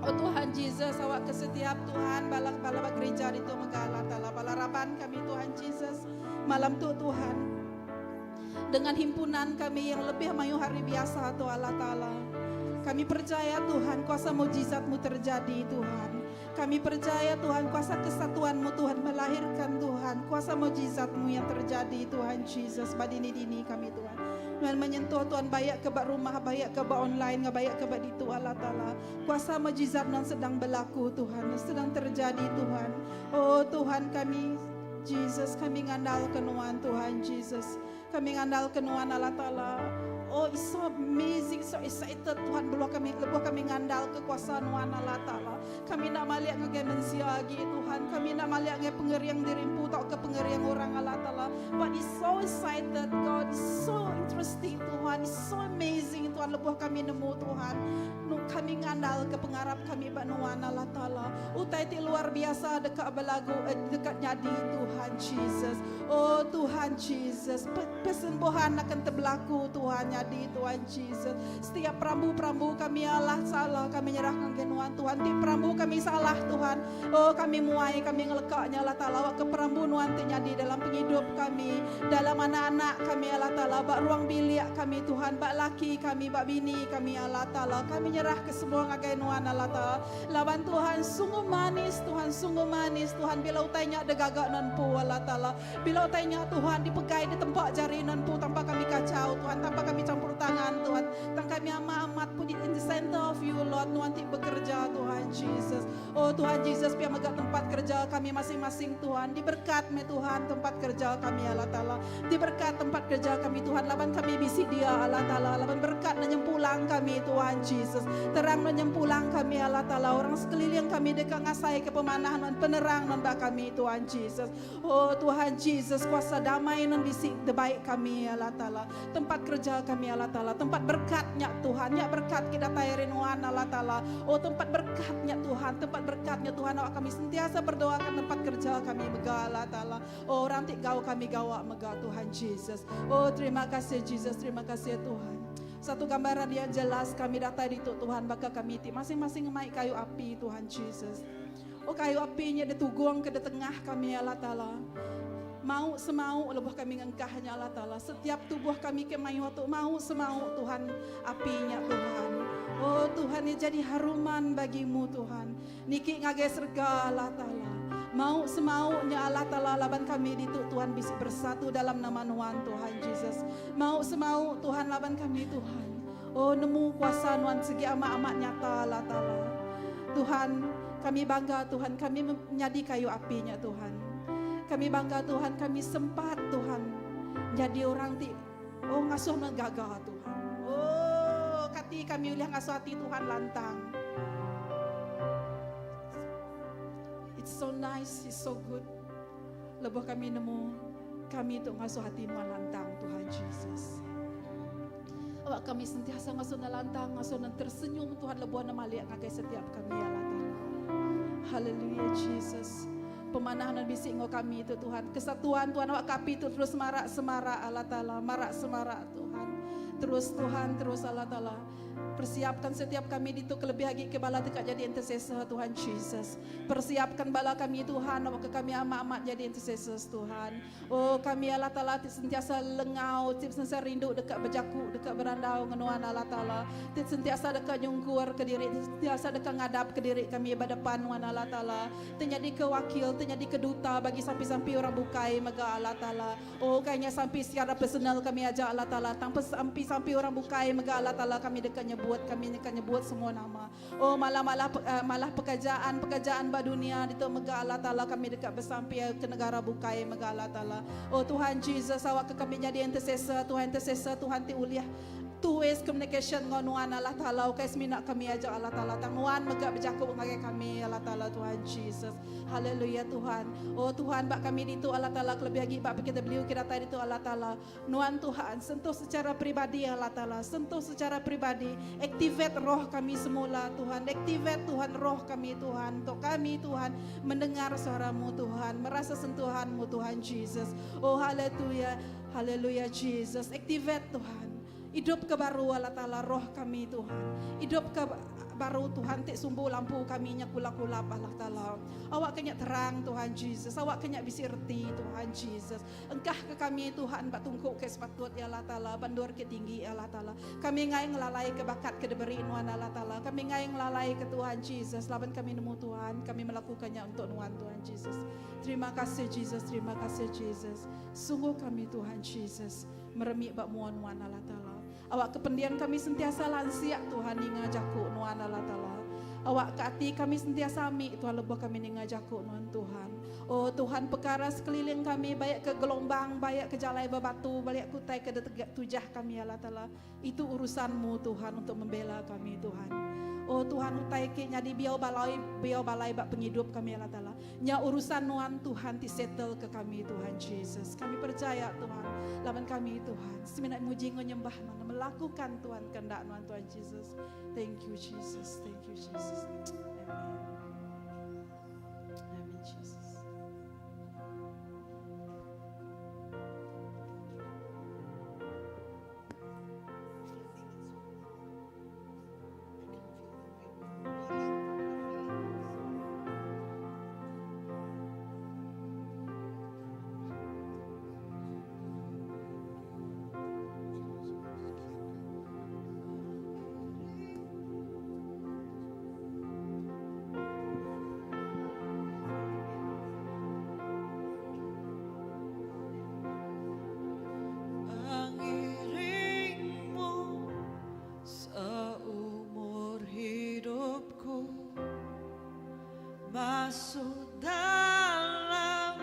Speaker 4: Oh Tuhan Jesus awak ke setiap Tuhan balak bala gereja itu mega Allah Ta'ala. Bala raban kami Tuhan Jesus. Malam tu Tuhan dengan himpunan kami yang lebih mayu hari biasa tu Allah Ta'ala. Kami percaya Tuhan kuasa mujizatmu terjadi Tuhan. Kami percaya Tuhan kuasa kesatuanmu Tuhan melahirkan Tuhan kuasa mujizatmu yang terjadi Tuhan Jesus badini dini kami Tuhan. Tuhan menyentuh Tuhan bayak ke bak rumah, bayak ke bak online, bayak ke bak ditu Allah Ta'ala. Kuasa mujizat nan sedang berlaku Tuhan, sedang terjadi Tuhan. Oh Tuhan kami Jesus kami ngandal kenuan Tuhan Jesus. Kami ngandal kenuan Allah Ta'ala. Oh, it's so amazing, so excited Tuhan lebuh kami lebuh kami ngandal ke kuasa nuan Allah Taala. Kami enda malik ngagai mensia agi Tuhan. Kami enda malik ngagai pengering diri empu tauka pengering orang Allah Taala. But it's so excited God, it's so interesting Tuhan, it's so amazing Tuhan lebuh kami nemu Tuhan. Nu kami ngandal ke pengarap kami ba nuan Allah Taala. Utai ti luar biasa deka belagu eh, deka nyadi Tuhan Jesus. Oh Tuhan Jesus, pesembuhan akan terbelaku Tuhan nyadi Tuhan Jesus. Setiap perambu-perambu kami Allah salah kami nyerahkan ke nuan Tuhan. Ti perambu kami salah Tuhan. Oh kami muai kami ngelekanya Allah Taala ke perambu nuan ti nyadi dalam pengidup kami, dalam anak-anak kami Allah Taala, ba ruang bilik kami Tuhan, ba laki kami, ba bini kami Allah Taala. Kami nyerah ke semua ngagai nuan Allah Taala. Laban Tuhan sungguh manis Tuhan sungguh manis Tuhan bila utainya degaga nuan empu Allah Taala. Bila utainya Tuhan dipegai di tempat jari nuan empu tanpa kami kacau Tuhan, tanpa kami campur tangan Tuhan. Tang kami amat-amat put it in the center of you Lord nuan ti bekerja Tuhan Jesus. Oh Tuhan Jesus biar megak tempat kerja kami masing-masing Tuhan. Diberkat me Tuhan tempat kerja kami Allah Taala. Diberkat tempat kerja kami Tuhan. Laban kami bisi dia Allah Taala. Laban berkat nyempulang kami Tuhan Jesus. Terang nyempulang kami Allah Taala. Orang sekeliling kami dekat ngasai ke pemanahan dan penerang non kami Tuhan Jesus. Oh Tuhan Jesus kuasa damai non bisi terbaik kami Allah Taala. Tempat kerja kami Allah Taala. Tempat berkatnya Tuhan. Nya berkat kita tayarinuan Allah Taala. Oh tempat berkatnya Tuhan. Tempat berkatnya Tuhan. Awak kami sentiasa berdoakan tempat kerja kami mega Allah Taala. Oh orang tik gau kami gawa mega Tuhan Jesus. Oh terima kasih Jesus. Terima kasih Tuhan. Satu gambaran yang jelas kami datang di Tuhan baka kami ti masing-masing mai kayu api Tuhan Jesus. Oh kayu apinya dituguang ke tengah kami Allah Taala. Mau semau lebuh kami ngengkahnya Allah Taala. Setiap tubuh kami ke mayu tu mau semau Tuhan apinya Tuhan. Oh Tuhan ini jadi haruman bagimu Tuhan. Niki ngagai serga Allah Taala. Mau semaunya Allah Taala laban kami ditu Tuhan bisa bersatu dalam nama Nuan Tuhan Jesus. Mau semau Tuhan laban kami Tuhan. Oh nemu kuasa Nuan segi amat-amat nyata Allah Taala. Tuhan kami bangga Tuhan kami menjadi kayu apinya Tuhan. Kami bangga Tuhan kami sempat Tuhan jadi orang ti oh ngasuh gaga Tuhan. Oh kati kami ulih ngasuh hati Tuhan lantang. It's so nice, it's so good. Lebuh kami nemu kami tu ngasuh hati nuan lantang Tuhan Jesus. Awak kami sentiasa ngasuh na lantang, ngasuh na tersenyum Tuhan lebuh na malik ngagai setiap kami ya Allah Ta'ala. Haleluya Jesus. Pemanahan dan bisik ngau kami itu Tuhan. Kesatuan Tuhan awak kapi itu terus marak semarak Allah Ta'ala. Marak semarak Tuhan. Terus Tuhan, terus Allah Ta'ala. Persiapkan setiap kami itu kelebih lagi ke bala dekat jadi intercessor Tuhan Jesus. Persiapkan bala kami Tuhan, awak ke kami amat-amat jadi intercessor Tuhan. Oh kami Allah Ta'ala sentiasa lengau, sentiasa rindu dekat berjaku, dekat berandau ngenuan Allah Ta'ala. Sentiasa dekat nyungkur ke diri, sentiasa dekat ngadap ke diri kami berdepan nuan Allah Ta'ala. Terjadi ke wakil, terjadi ke duta bagi sampi-sampi orang bukai mega Allah Ta'ala. Oh kayaknya sampai secara personal kami aja Allah Ta'ala. Tanpa sampi-sampi orang bukai mega Allah Ta'ala kami dekat nyebut, kami dekat nyebut semua nama. Oh malah-malah malah pekerjaan-pekerjaan ba dunia itu mega Allah Ta'ala kami dekat bersampi ke negara bukai mega Allah Ta'ala. Oh Tuhan Jesus awak ke kami jadi intercessor, Tuhan intercessor, Tuhan ti uliah two ways communication dengan nuan Allah Ta'ala. Okay, semina kami aja Allah Ta'ala. Tang nuan mega berjaku ngagai kami Allah Ta'ala Tuhan Jesus. Haleluya Tuhan. Oh Tuhan bak kami itu Allah Ta'ala kelebih lagi bak kita beliau kita tadi itu Allah Ta'ala. Nuan Tuhan sentuh secara pribadi Allah Ta'ala. Sentuh secara pribadi. Activate roh kami semula Tuhan. Activate Tuhan roh kami Tuhan. Untuk kami Tuhan mendengar suaramu Tuhan. Merasa sentuhanmu Tuhan Jesus. Oh haleluya. Haleluya Jesus. Activate Tuhan. Hidup ke baru Allah Ta'ala roh kami Tuhan. Hidup ke baru Tuhan tik sumbu lampu kami nya kulap-kulap Allah Ta'ala. Awak kenya terang Tuhan Jesus. Awak kenya bisi reti Tuhan Jesus. Engkah ke kami Tuhan bak tungkuk ke sepatut ya Allah Ta'ala. Bandur ke tinggi ya Allah Ta'ala. Kami ngai ngelalai ke bakat ke diberi nuan Allah Ta'ala. Kami ngai ngelalai ke Tuhan Jesus. Laban kami nemu Tuhan. Kami melakukannya untuk nuan Tuhan Jesus. Terima kasih Jesus. Terima kasih Jesus. Sungguh kami Tuhan Jesus. Meremik bak muan nuan Allah Ta'ala. Awak kependian kami sentiasa lansiak Tuhan ninga jaku nuan Allah Ta'ala. Awakka ati kami sentiasa ami Tuhan lebuh kami ninga jaku Nuan Tuhan. Oh Tuhan pekara sekeliling kami baik ke gelombang baik ke jalai bebatu balik ke utai ke ditegak tujah kami Allah Taala itu urusanmu Tuhan untuk membela kami Tuhan. Oh Tuhan utai ke nyadi biau balai biau balai ba pengidup kami Allah Taala. Nya urusan Nuan Tuhan ti settle ke kami Tuhan Jesus. Kami percaya Tuhan laban kami Tuhan semina muji enggau nyembah Nuan melakukan Tuhan kehendak Nuan Tuhan Jesus. Thank you Jesus. Thank you Jesus. Amen. Amen Jesus.
Speaker 3: Pengiringmu Seumur hidupku Masuk dalam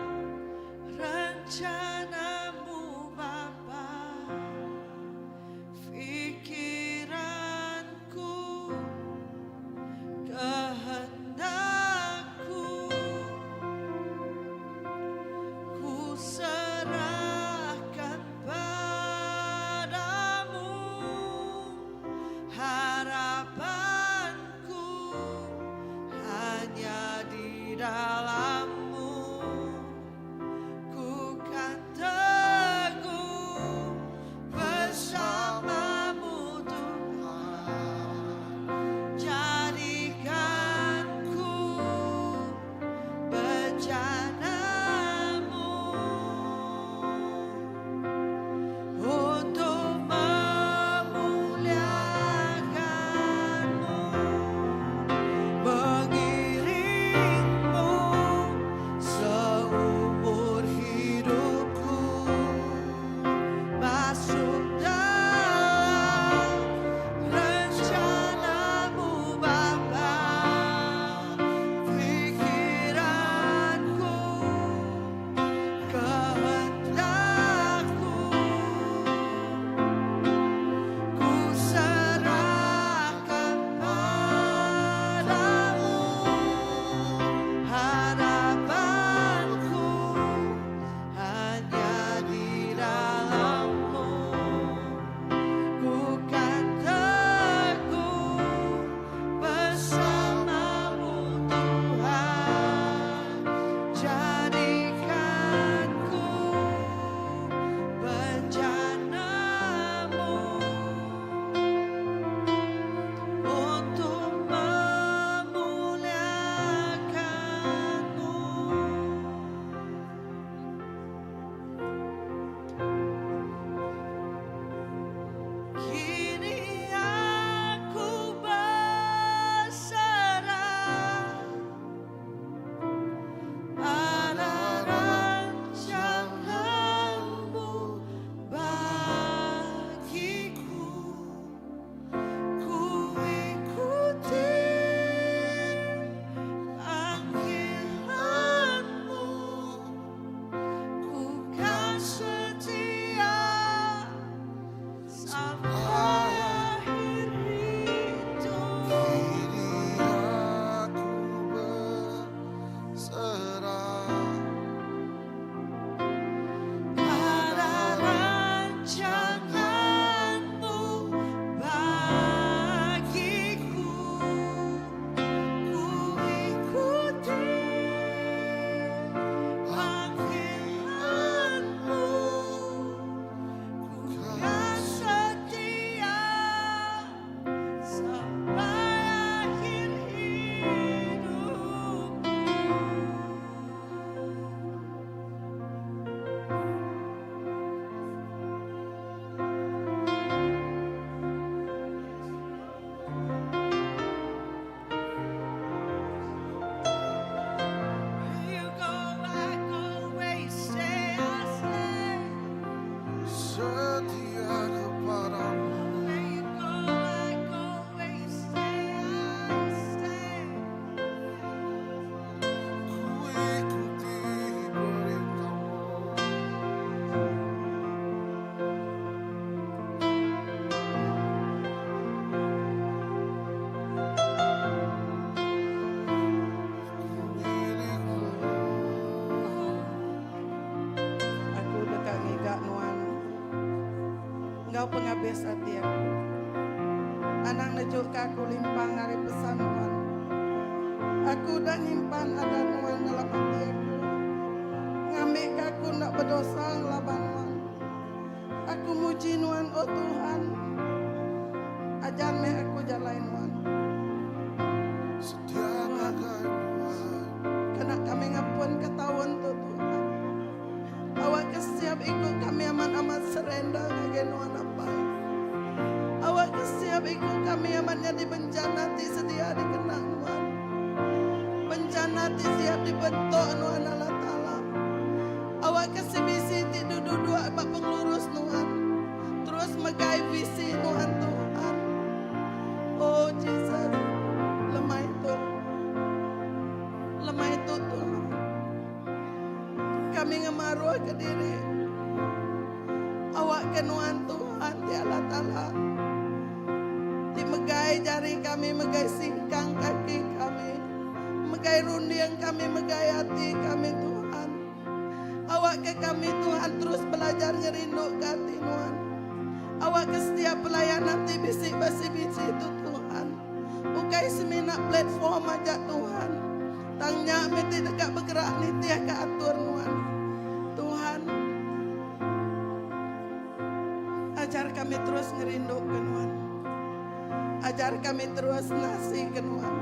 Speaker 3: rencanamu Bapa Fikiranku Kehendakku Ku serahkan padamu Harapanku hanya di dalammu. Ku katakan.
Speaker 5: Enggau pengabis ati aku. Anang nejuka aku limpang ari pesan Nuan. Aku udah nyimpan adat Nuan dalam ati aku, ngambika aku enda bedosa ngelaban Nuan. Aku muji Nuan, O Tuhan. Ajar meh aku jalai Nuan.
Speaker 2: Setia ngagai Nuan.
Speaker 5: Kena kami ngepunka taun tu, Tuhan. Awakka setiap iku kami amat-amat surrender ngagai Nuan Apai. Awakka setiap iku kami amat nyadi bencana ti sedia dikena Nuan. Bencana ti siap dibentuk Nuan Allah Taala. Awakka CBC ti duduk ba pengelurus Nuan terus megai visi Nuan Tuhan. Oh Jesus, lemai tu. Lemai tu Tuhan. Kami ngemaruhka diri. Awakka Nuan Tuhan ti Allah Taala ti megai jari kami, megai singkang kaki kami, megai runding kami, megai ati kami Tuhan. Awakka kami Tuhan terus belajar ngerinduka ati Nuan. Awakka setiap pelayanan ti bisi ba CBC tu Tuhan. Ukai semina platform aja Tuhan. Tang nya meh ti deka begerak nitihka atur Nuan. Tuhan, ajar kami terus ngerinduka Nuan. Ajar kami terus ngasika Nuan.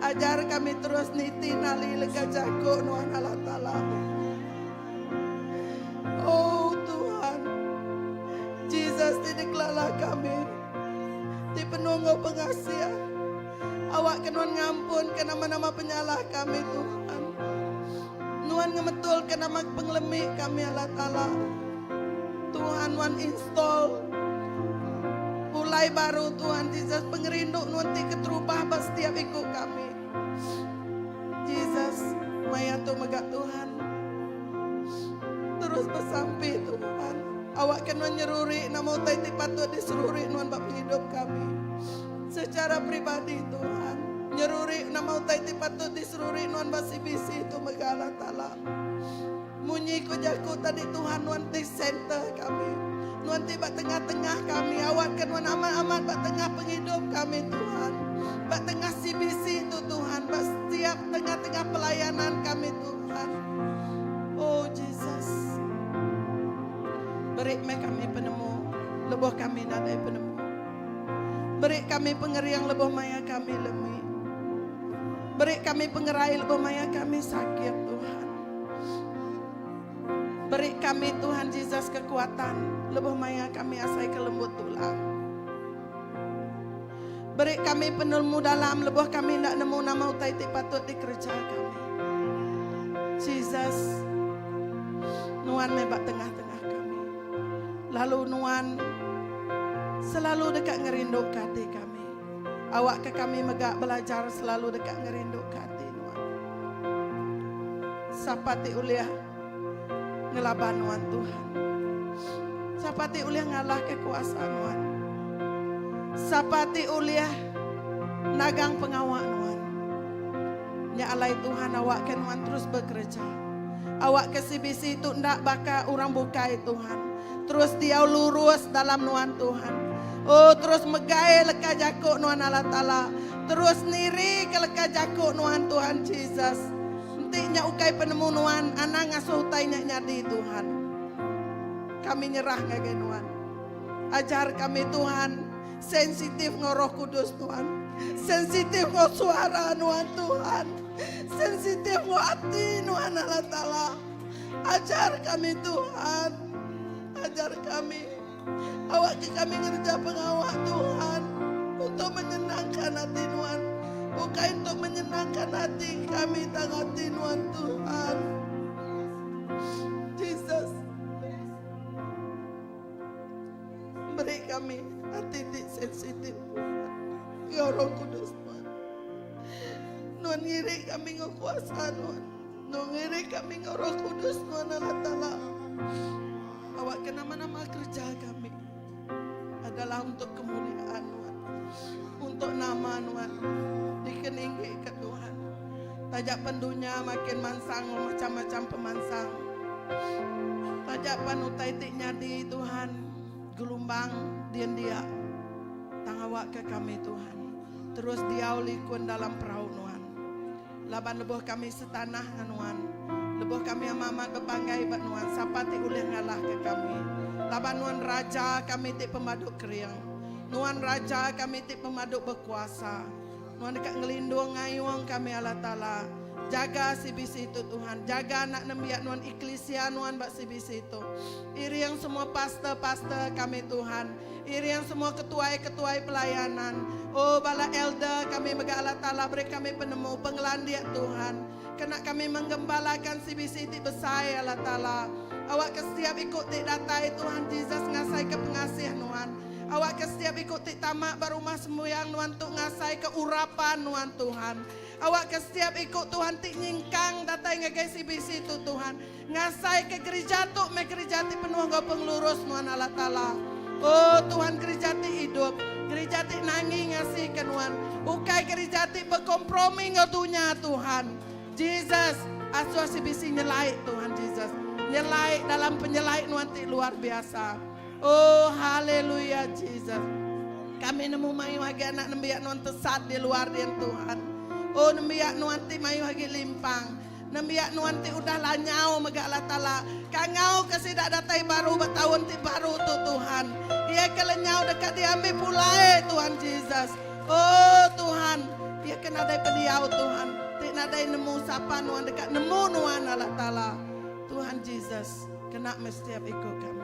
Speaker 5: Ajar kami terus niti nali leka jaku Nuan Allah Taala. Oh Tuhan, Jesus ti dikelala kami, ti penuh enggau pengasih. Awak ke Nuan ngampun ke nama-nama penyalah kami Tuhan. Nuan ngemetul ke nama pengelemi kami Allah Taala. Tuhan Nuan install pulai baru Tuhan Jesus pengerindu Nuan ti keterubah ba setiap iku kami. Jesus maya tu mega Tuhan terus besampi Tuhan. Awak ke Nuan nyeruri nama utai ti patut diseruri Nuan ba pengidup kami. Secara pribadi Tuhan, nyeruri nama utai ti patut diseruri nuan ba CBC tu mega Allah Taala. Munyi ku jaku tadi Tuhan nuan ti center kami. Nuan ti ba tengah-tengah kami. Awakka nuan amat-amat ba tengah pengidup kami Tuhan. Ba tengah CBC tu Tuhan, ba setiap tengah-tengah pelayanan kami Tuhan. Oh Jesus. Beri meh kami penemu lebuh kami nadai penemu. Beri kami pengering lebuh maya kami lemi. Beri kami pengerai lebuh maya kami sakit, Tuhan. Beri kami, Tuhan Jesus, kekuatan lebuh maya kami asai ke lembut tulang. Beri kami penemu dalam lebuh kami enda nemu nama utai ti patut dikereja kami. Jesus, Nuan meh ba tengah-tengah kami. Lalu Nuan selalu deka ngerinduka ati kami. Awakka kami mega belajar selalu deka ngerinduka ati Nuan. Sapa ti ulih ngelaban Nuan Tuhan? Sapa ti ulih ngalahka kuasa Nuan? Sapa ti ulih nagang pengawa Nuan? Nya alai Tuhan awakka Nuan terus bekereja. Awakka CBC tu enda baka orang bukai Tuhan. Terus diau lurus dalam Nuan Tuhan. Oh terus megai leka jaku Nuan Allah Taala. Terus niri ke leka jaku Nuan Tuhan Jesus. Enti nya ukai penemu Nuan anang ngasuh utai nya nyadi Tuhan. Kami nyerah ngagai Nuan. Ajar kami Tuhan sensitif enggau Roh Kudus Nuan. Sensitif enggau suara Nuan Tuhan. Sensitif enggau ati Nuan Allah Taala. Ajar kami Tuhan. Ajar kami. Awakka kami ngereja pengawa Tuhan untuk menyenangkan ati Nuan. Bukai untuk menyenangkan ati kami tang ati Nuan Tuhan. Jesus. Beri kami ati ti sensitif enggau Roh Kudus Nuan. Nuan ngiri kami enggau kuasa Nuan. Nuan ngiri kami enggau Roh Kudus Nuan Allah Taala. Awakka nama-nama kerja kami adalah untuk kemuliaan Nuan. Untuk nama Nuan dikeninggi ke Tuhan. Taja pen dunya makin mansang macam-macam pemansang. Taja pan utai ti nyadi Tuhan. Gelumbang din dia tang awakka kami Tuhan terus diau likun dalam perau Nuan. Laban lebuh kami setanah enggau Nuan, lebuh kami amat-amat bepanggai ba Nuan, sapa ti ulih ngalahka kami? Laban Nuan Raja kami ti pemadu kering. Nuan Raja kami ti pemadu bekuasa. Nuan deka ngelindung ngayung kami Allah Taala. Jaga CBC tu Tuhan. Jaga anak nembiak Nuan eklisia Nuan ba CBC tu. Iring semua pastor-pastor kami Tuhan. Iring semua ketuai-ketuai pelayanan. Oh bala elder kami mega Allah Taala beri kami penemu pengelandik Tuhan. Kena kami menggembalakan CBC ti besai Allah Taala. Awakka setiap iku ti datai Tuhan Jesus ngasaika pengasih Nuan. Awakka setiap iku ti tama ba rumah sembiang Nuan tu ngasaika urapan Nuan Tuhan. Awakka setiap iku Tuhan ti nyingkang datai ngagai CBC tu Tuhan, ngasaika gerija tu meh gerija ti penuh enggau pengelurus Nuan Allah Taala. Oh Tuhan gerija ti idup, gerija ti nangi ngasika Nuan, ukai gerija ti bekompromi enggau dunya Tuhan. Jesus, asuh CBC nyelai Tuhan Jesus, nyelai dalam penyelai Nuan ti luar biasa. Oh haleluya Jesus. Kami nemu mayuh agi anak nembiak nuan tesat di luar din Tuhan. Oh nembiak nuan ti mayuh agi limpang. Nembiak nuan ti udah lanyau mega Allah Taala. Kangau ke sida datai baru ba taun ti baru tu Tuhan. Iya ke lenyau deka diambi pulai Tuhan Jesus. Oh Tuhan, iya ke nadai pendiau Tuhan, ti nadai nemu sapa nuan deka nemu nuan Allah Taala. Tuhan Jesus. Kena meh setiap iku kami.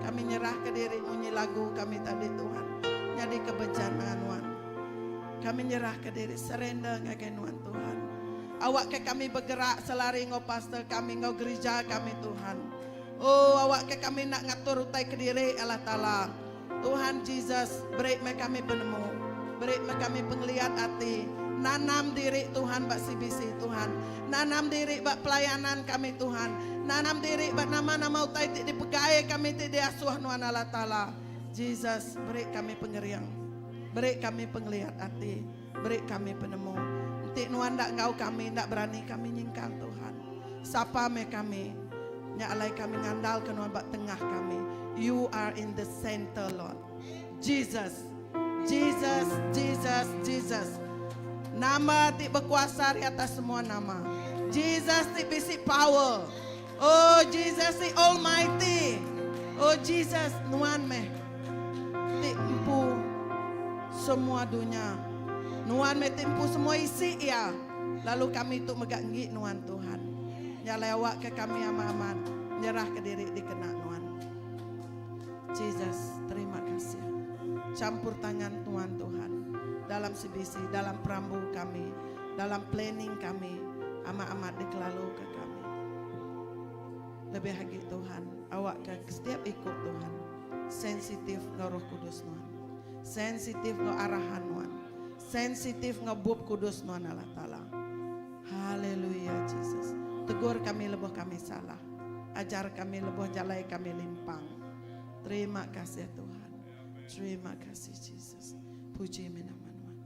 Speaker 5: Kami nyerahka diri munyi lagu kami tadi Tuhan. Nyadika bejana Nuan. Kami nyerahka diri surrender ngagai Nuan Tuhan. Awakka kami begerak selari enggau pastor kami enggau gerija kami Tuhan. Oh awakka kami enda ngatur utai kediri Allah Taala. Tuhan Jesus beri meh kami penemu. Beri meh kami pengeliat ati. Nanam diri Tuhan ba CBC Tuhan. Nanam diri ba pelayanan kami Tuhan. Nanam diri ba nama-nama utai ti dipegai kami ti diasuh Nuan Allah Taala. Jesus beri kami pengering. Beri kami pengeliat ati. Beri kami penemu. Enti Nuan enda enggau kami enda berani kami nyingkang Tuhan. Sapa meh kami. Nya alai kami ngandalka Nuan ba tengah kami. You are in the center Lord. Jesus. Jesus, Jesus, Jesus. Nama ti bekuasa ari atas semua nama. Jesus ti bisi power. Oh Jesus ti almighty. Oh Jesus, Nuan meh ti empu semua dunya. Nuan meh ti empu semua isi iya. Lalu kami tu mega enggi Nuan Tuhan. Nya alai awakka kami amat-amat nyerahka diri dikena Nuan. Jesus, terima kasih. Campur tangan Tuan Tuhan dalam CBC, dalam perambu kami, dalam planning kami, amat-amat dikelaluka kami. Lebih agi Tuhan, awakka setiap iku Tuhan sensitif enggau Roh Kudus Nuan. Sensitif enggau arahan Nuan. Sensitif enggau Bup Kudus Nuan Allah Taala. Haleluya Jesus. Tegur kami lebuh kami salah. Ajar kami lebuh jalai kami limpang. Terima kasih Tuhan. Terima kasih Jesus. Puji meh nama Nuan.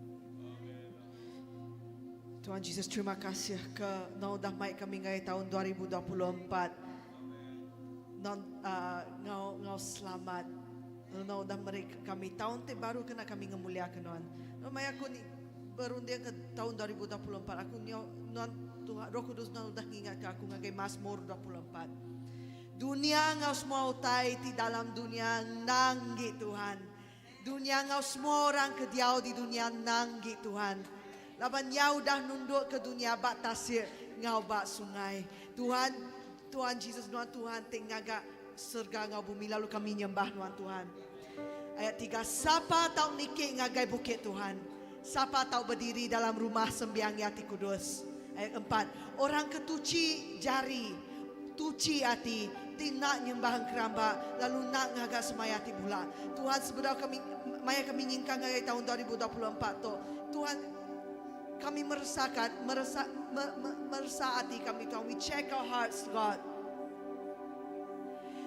Speaker 3: Tuhan Jesus terima kasih ke Nuan udah mai kami ngagai taun 2024 Nuan uh, ngau ngau selamat lalu Nuan udah meri kami taun ti baru kena kami ngemulia ke Nuan. Nuan mai aku ni berunding ke taun 2024 aku nyau Nuan Tuhan Roh Kudus Nuan udah ngingat ke aku ngagai Mazmur 24. Dunia enggau semua utai ti dalam dunia endang enggi Tuhan. Dunya enggau semua orang ke diau di dunya endang enggi Tuhan. Laban Iya udah nundukka dunya ba tasik enggau ba sungai. Tuhan, Tuhan Jesus nuan Tuhan ti ngaga serega enggau bumi lalu kami nyembah nuan Tuhan. Ayat tiga, Sapa tau niki ngagai bukit Tuhan? Sapa tau bediri dalam rumah sembiang Iya ti kudus? Ayat empat, Orang ke tuchi jari, tuchi ati, ti enda nyembah engkeramba lalu enda ngaga semaya ti bula. Tuhan sebedau kami maya kami nyingkang ngagai taun 2024 tu, Tuhan kami meresaka meresa me, me, meresa ati kami Tuhan. We check our hearts God.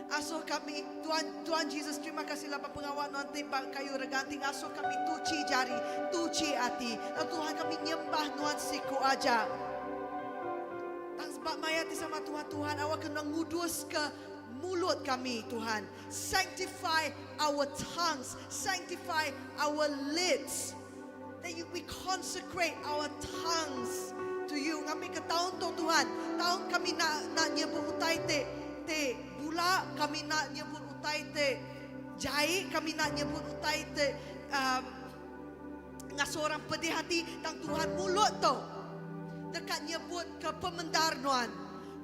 Speaker 3: Asuh kami, Tuhan, Tuhan Jesus, terima kasih laban pengawa nuan ti ba kayu regang ti ngasuh kami tuchi jari, tuchi ati. Lalu Tuhan kami nyembah nuan siku aja. Tang ba maya ti sama Tuhan, Tuhan awakka nuan nguduska. mulut kami Tuhan. Sanctify our tongues, sanctify our lips. That you, we consecrate our tongues to you. Ngambi ke taun tu Tuhan, taun kami enda enda nyebut utai ti ti bula, kami enda nyebut utai ti jai, kami enda nyebut utai ti um, ngasuh orang pedih ati tang Tuhan mulut tu deka nyebut ke pemendar nuan.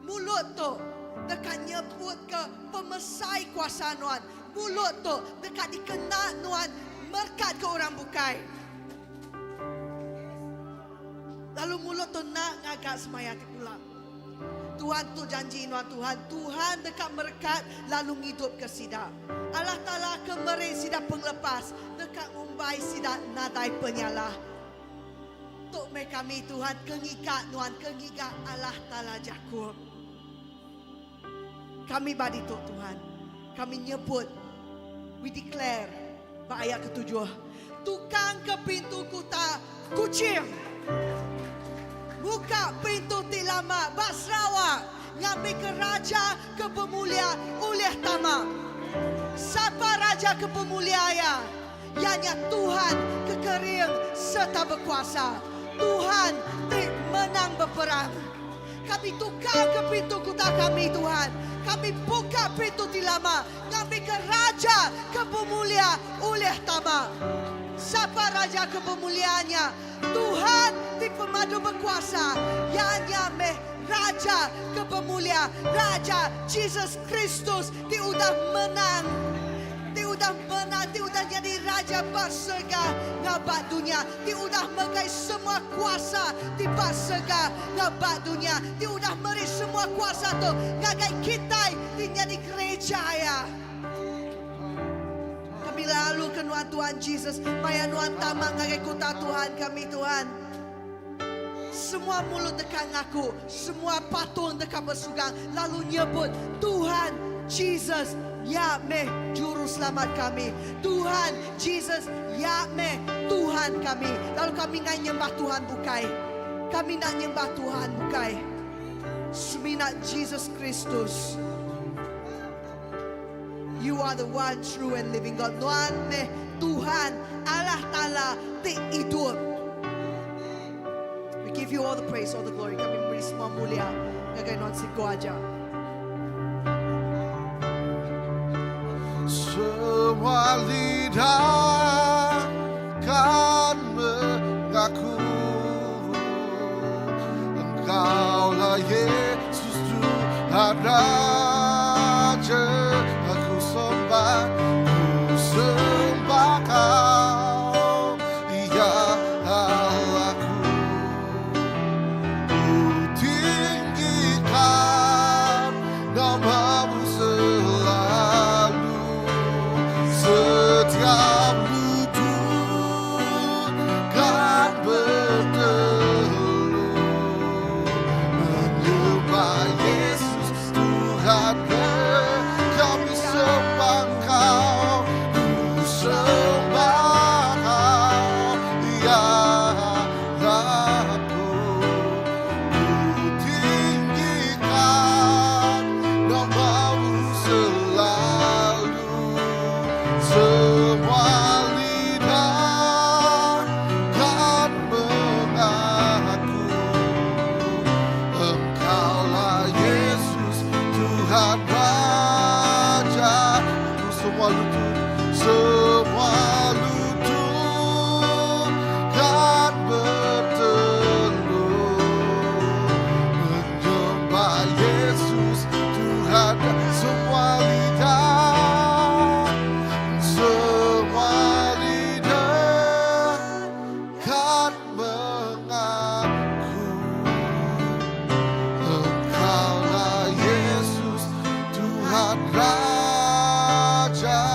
Speaker 3: Mulut tu deka nyebut ke pemesai kuasa nuan. Mulut tu deka dikena nuan merkat ke orang bukai. Lalu mulut tu enda ngaga semaya ti pula. Tuhan tu janji nuan Tuhan, Tuhan deka merekat lalu ngidupka sida. Allah Taala ke meri sida pengelepas deka ngumbai sida nadai penyalah. Tu meh kami Tuhan ke ngiga nuan ke ngiga Allah Taala Jakop. Kami ba ditu Tuhan, kami nyebut, we declare ba ayat ketujuh, tukang ke pintu kuta Kuching muka pintu ti lama ba Sarawak ngambika Raja ke Bemulia ulih tama. Sapa Raja ke Bemulia iya? Iya nya Tuhan ke kering sereta bekuasa, Tuhan ti menang beperang. Kami tukar ke pintu kuta kami, Tuhan. Kami buka pintu ti lama ngambika Raja ke bemulia ulih tama. Sapa Raja ke bemulia nya? Tuhan ti pemadu bekuasa. Iya nya meh Raja ke bemulia, Raja Jesus Kristus ti udah menang, ti udah menang, ti udah nyadi Raja ba serega enggau ba dunya, ti udah megai semua kuasa ti ba serega enggau ba dunya, ti udah meri semua kuasa tu ngagai kitai ti nyadi gereja iya. Kami lalu ke nuan Tuhan Jesus, maya nuan tama ngagai kuta Tuhan kami Tuhan. Semua mulut deka ngaku, semua patung deka besugang lalu nyebut, Tuhan Jesus nya meh Juruselamat kami. Tuhan Jesus nya meh Tuhan kami. Lalu kami enggai nyembah Tuhan bukai. Kami enda nyembah Tuhan bukai. Semina Jesus Kristus. You are the one true and living God. Nuan meh Tuhan Allah Taala ti idup. We give you all the praise, all the glory. Kami meri semua mulia ngagai nuan siku aja.
Speaker 2: Semua lidah kan mengaku Engkaulah Yesus Tuhan Raja Aku sembah, ku sembah kau Ya Allahku Ku tinggikan namamu selalu Setiap lutut kan bertelut Menyembah Yesus Tuhan Kami sembah Kau Ku sembah Kau Ya Allahku Ku tinggikan namamu selalu Semua lidah kan mengaku Engkaulah Yesus Tuhan Raja Ku semua lutut Semua lutut kan bertelut Menyembah Yesus Tuhan Semua lidah Semua lidah kan mengaku Engkaulah Yesus Tuhan Raja.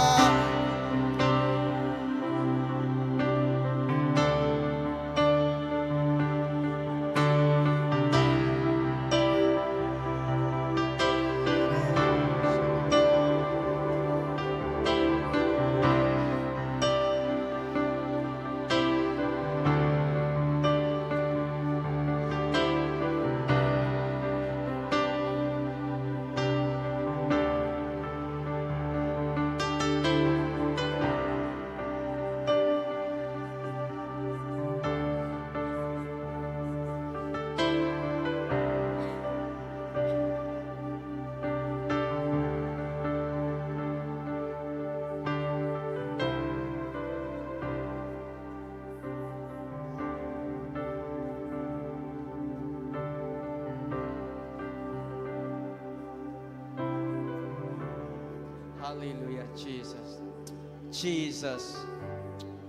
Speaker 6: Hallelujah Jesus. Jesus.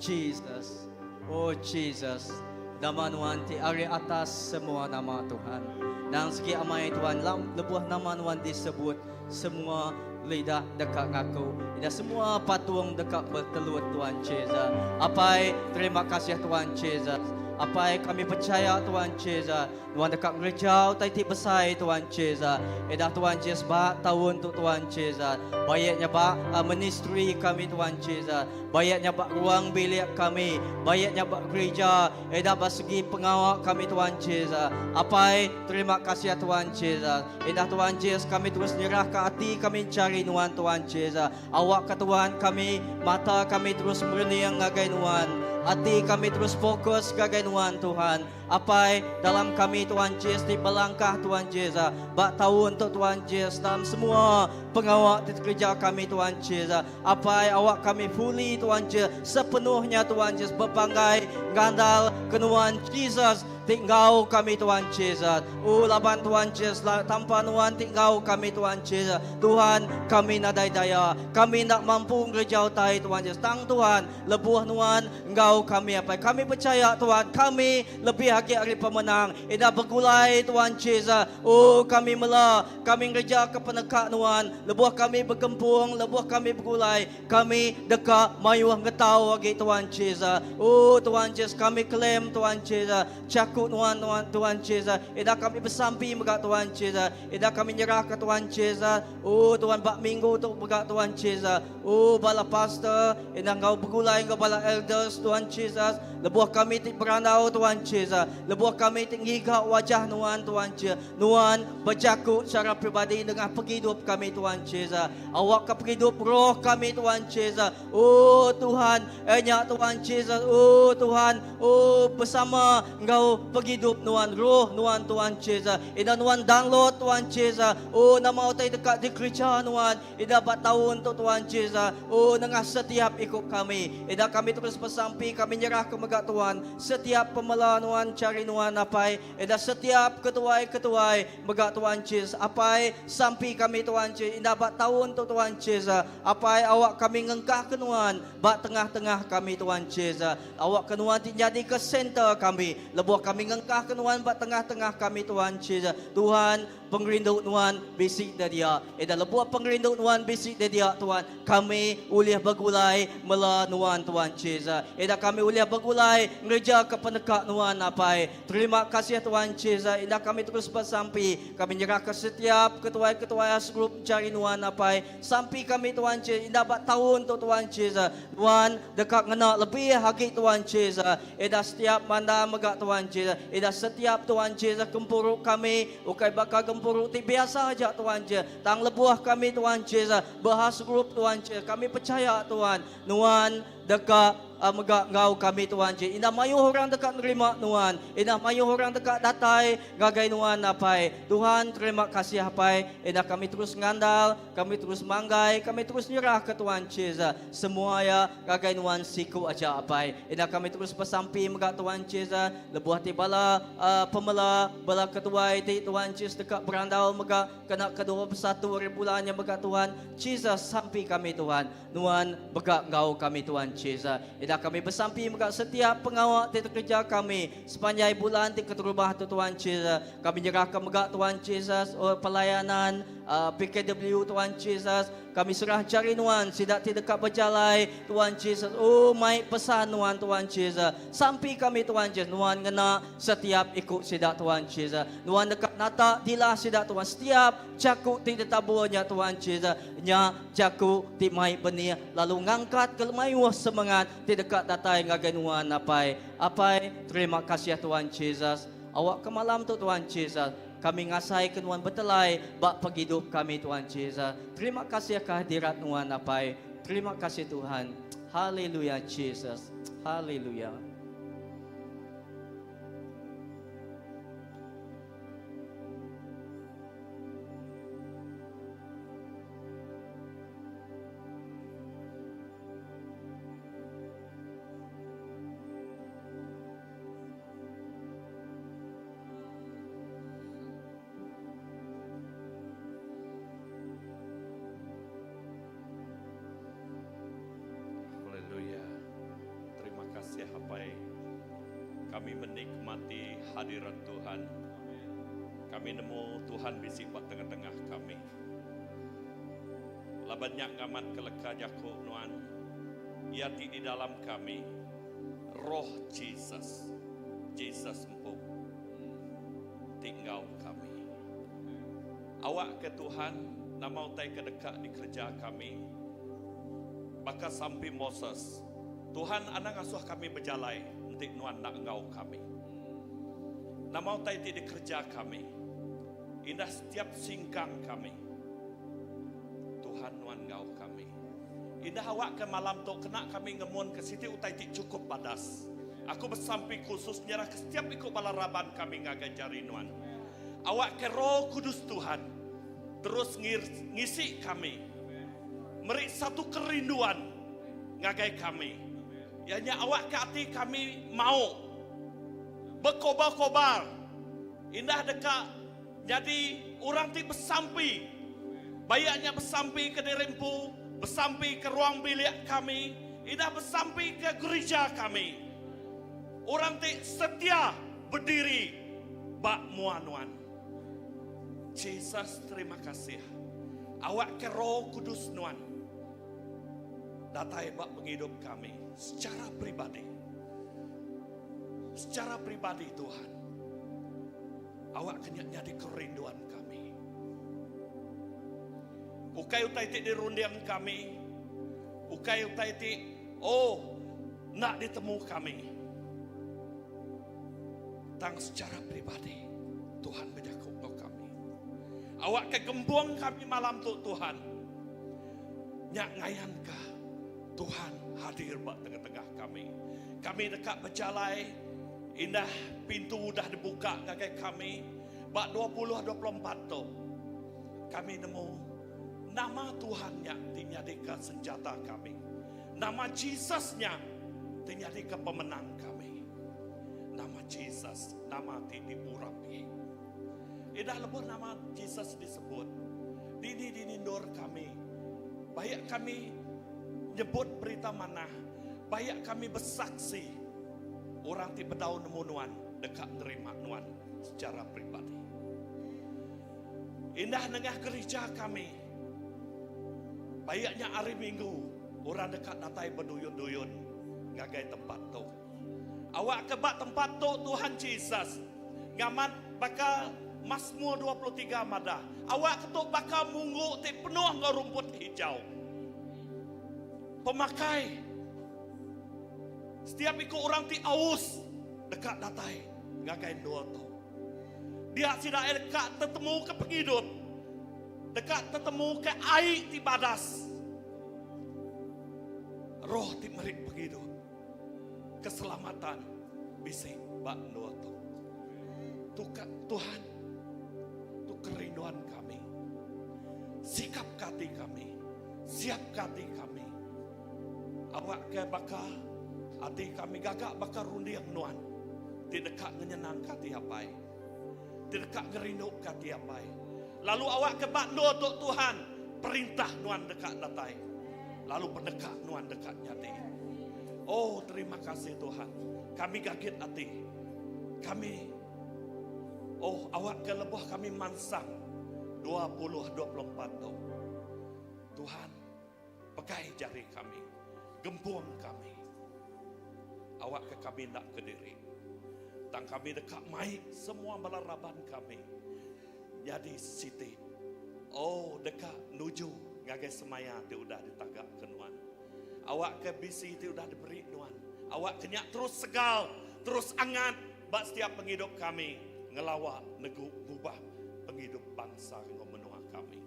Speaker 6: Jesus. Oh Jesus. Nama nuan ti ari atas semua nama Tuhan. Nang segi amai Tuhan lam lebuh nama nuan disebut semua lidah deka ngaku. Ida semua patung deka betelut Tuhan Jesus. Apai terima kasih Tuhan Jesus. Apai kami percaya Tuhan Jesus. Nuan deka ngereja utai ti besai Tuhan Jesus. Edah Tuhan Jesus ba taun tu Tuhan Jesus. Baik nya ba uh, ministry kami Tuhan Jesus. Baik nya ba ruang bilik kami. Baik nya ba gereja. Edah ba segi pengawa kami Tuhan Jesus. Apai terima kasih Tuhan Jesus. Edah Tuhan Jesus kami terus nyerah ke ati kami cari nuan Tuhan Jesus. Awak ke Tuhan kami mata kami terus merening ngagai nuan. Ati kami terus fokus ngagai nuan Tuhan. Apai, dalam kami Tuhan Jesus ti belangkah Tuhan Jesus, ba taun tu Tuhan Jesus dalam semua pengawa ti kereja kami Tuhan Jesus. Apai, awak kami fully Tuhan Jesus, sepenuhnya Tuhan Jesus bepanggai ngandal ke nuan Jesus ti enggau kami Tuhan Jesus. U laban Tuhan Jesus tanpa nuan ti enggau kami Tuhan Jesus. Tuhan, kami nadai daya, kami enda mampu ngereja utai Tuhan Jesus. Tang Tuhan, lebuh nuan Enggau kami apai. Kami pechaya Tuhan, kami lebih agi ari pemenang. Enda begulai Tuhan Jesus. Oh kami mela, kami ngereja ke peneka nuan. Lebuh kami begempung, lebuh kami begulai, kami deka mayuh ngetau agi Tuhan Jesus. Oh Tuhan Jesus, kami claim Tuhan Jesus, jaku nuan Tuhan Tuhan Jesus. Enda kami besampi mega Tuhan Jesus. Enda kami nyerah ke Tuhan Jesus. Oh Tuhan ba minggu tu mega Tuhan Jesus. Oh bala pastor enda enggau begulai enggau bala elders Tuhan Jesus. Lebuh kami ti berandau Tuhan Jesus. Lebuh kami ti ngiga wajah nuan Tuhan Jesus. Nuan bejaku secara peribadi nengah pengidup kami Tuhan Jesus. Awakka pengidup roh kami Tuhan Jesus. Oh Tuhan, eh nya Tuhan Jesus. Oh Tuhan, oh bersama enggau pengidup nuan roh nuan Tuhan Jesus. Enda nuan download Tuhan Jesus. Oh nama utai deka dikereja nuan. Ida ba taun tu Tuhan Jesus. Oh nengah setiap iku kami. Ida kami terus besampi kami nyerah ke mega Tuhan. Setiap pemela nuan cari nuan apai. Ida setiap ketuai-ketuai mega Tuhan Jesus. Apai sampi kami Tuhan Jesus. Ida ba taun tu Tuhan Jesus. Apai awak kami ngengkah ke nuan ba tengah-tengah kami Tuhan Jesus. Awak ke nuan ti nyadi ke center kami. Lebuh kami ngengkah ke nuan ba tengah-tengah kami Tuhan Jesus. Tuhan Pengerindu nuan bisi da dia. Eda lebuh pengerindu nuan bisi da dia Tuhan, kami ulih begulai mela nuan Tuhan Jesus. Eda kami ulih begulai ngereja ke peneka nuan Apai. Terima kasih Tuhan Jesus. Enda kami terus besampi. Kami nyerah ke setiap ketuai-ketuai as group jari nuan Apai. Sampi kami Tuhan Jesus. Enda ba taun tu Tuhan Jesus. Nuan deka ngena lebih agi Tuhan Jesus. Eda setiap manda mega Tuhan Jesus. Eda setiap Tuhan Jesus gempuru kami ukai baka gempuru ti biasa aja Tuhan Jesus. Tang lebuh kami Tuhan Jesus behas group Tuhan Jesus. Kami pechaya Tuhan nuan deka mega enggau kami Tuhan Jesus. Indah mayuh orang deka nerima nuan. Indah mayuh orang deka datai ngagai nuan Apai. Tuhan terima kasih Apai. Indah kami terus ngandal, kami terus manggai, kami terus nyerah ke Tuhan Jesus. Semua iya ngagai nuan siku aja Apai. Enda kami terus besampi mega Tuan Jesus lebuh ti bala pemela bala ketuai ti Tuan Jesus deka berandau mega kena ke 21 hari bulan nya mega Tuan Jesus sampi kami Tuhan nuan mega enggau kami Tuan Jesus. Enda kami besampi mega setiap pengawa ti dikereja kami sepanjai bulan ti keterubah tu Tuan Jesus. Kami nyerahka mega Tuan Jesus pelayanan PKW Tuan Jesus. Kami serah jari nuan sida ti deka bejalai Tuan Jesus. Oh mai pesan nuan Tuan Jesus. Sampi kami Tuan Jesus nuan ngena setiap iku sida Tuan Jesus. Nuan deka nata dilah sida Tuan setiap jaku ti ditabur nya Tuan Jesus. Nya jaku ti mai benih lalu ngangkat ke mayuh semengat ti deka datai ngagai nuan Apai. Apai terima kasih Tuan Jesus. Awak ke malam tu Tuan Jesus. Kami ngasai ke nuan betelai ba pengidup kami Tuhan Jesus. Terima kasih kehadirat nuan Apai. Terima kasih Tuhan. Haleluya Jesus. Haleluya.
Speaker 1: kasih Apai. Kami menikmati hadirat Tuhan. Kami nemu Tuhan bisi ba tengah-tengah kami. Laban nya ngamat ke leka jaku nuan, Iya ti di dalam kami, Roh Jesus, Jesus empu ti enggau kami. Awak ke Tuhan nama utai ke deka dikereja kami baka sampi Moses, Tuhan anang ngasuh kami bejalai enti nuan enda enggau kami. Nama utai ti dikereja kami, indah setiap singkang kami, Tuhan nuan enggau kami. Indah awak ke malam tu kena kami ngemun ke siti utai ti chukup badas. Aku besampi khusus nyerah ke setiap iku bala raban kami ngagai jari nuan. Awakka Roh Kudus Tuhan terus ngisi kami, meri satu kerinduan ngagai kami, iya nya awakka ati kami mau bekobar-kobar indah deka nyadi orang ti besampi, bayak nya besampi ke diri empu, besampi ke ruang bilik kami, indah besampi ke gerija kami. Orang ti setia bediri ba mua nuan. Jesus terima kasih. Awakka Roh Kudus nuan datai ba pengidup kami secara peribadi. Secara peribadi Tuhan. Awakka nya nyadi kerinduan kami. Ukai utai ti dirunding kami. Ukai utai ti oh enda ditemu kami. Tang secara peribadi, Tuhan bejaku enggau kami. Awakka gembung kami malam tu Tuhan, nya ngayanka Tuhan hadir ba tengah-tengah kami. Kami deka bejalai indah pintu udah dibuka ngagai kami ba 2024 tu. Kami nemu nama Tuhan nya ti nyadika senjata kami. Nama Jesus nya ti nyadika pemenang kami. Nama Jesus, nama ti diurapi. Idah lebuh nama Jesus disebut, dini-dini endur kami, baik kami nyebut berita manah, baik kami besaksi, orang ti bedau nemu nuan deka nerima nuan secara peribadi. Indah nengah gerija kami, baik nya hari Minggu, orang deka datai beduyun-duyun ngagai tempat tu. Awakka ba tempat tu Tuhan Jesus ngamat baka Masmur 23 madah, Awakka tu baka munggu ti penuh enggau rumput hijau. Pemakai setiap iku orang ti aus deka datai ngagai endur tu. Dia sida iya deka tetemuka pengidup, deka tetemuka ai ti badas, roh ti meri pengidup. Keselamatan bisi ba endur tu. Tu ka Tuhan, tu kerinduan kami. Sikap ka ati kami, siap ka ati kami. Awakka baka ati kami gaga baka runding nuan ti deka ngenyenangka ati Apai, ti deka ngerinduka ati Apai. Lalu awakka ba endur tu Tuhan, perintah nuan deka datai, lalu peneka nuan deka nyadi. Oh, terima kasih Tuhan. Kami gagit ati. Kami Oh, awakka lebuh kami mansang 2024 tu. Tuhan, pegai jari kami, gempung kami. Awakka kami enda kediri. Tang kami deka mai semua bala raban kami nyadi siti. Oh, deka nuju ngagai semaya ti udah ditagaka nuan. Awakka bisi ti udah diberi nuan. Awakka nya terus segal, terus angat ba setiap pengidup kami ngelawa negu ngubah pengidup bansa enggau menua kami.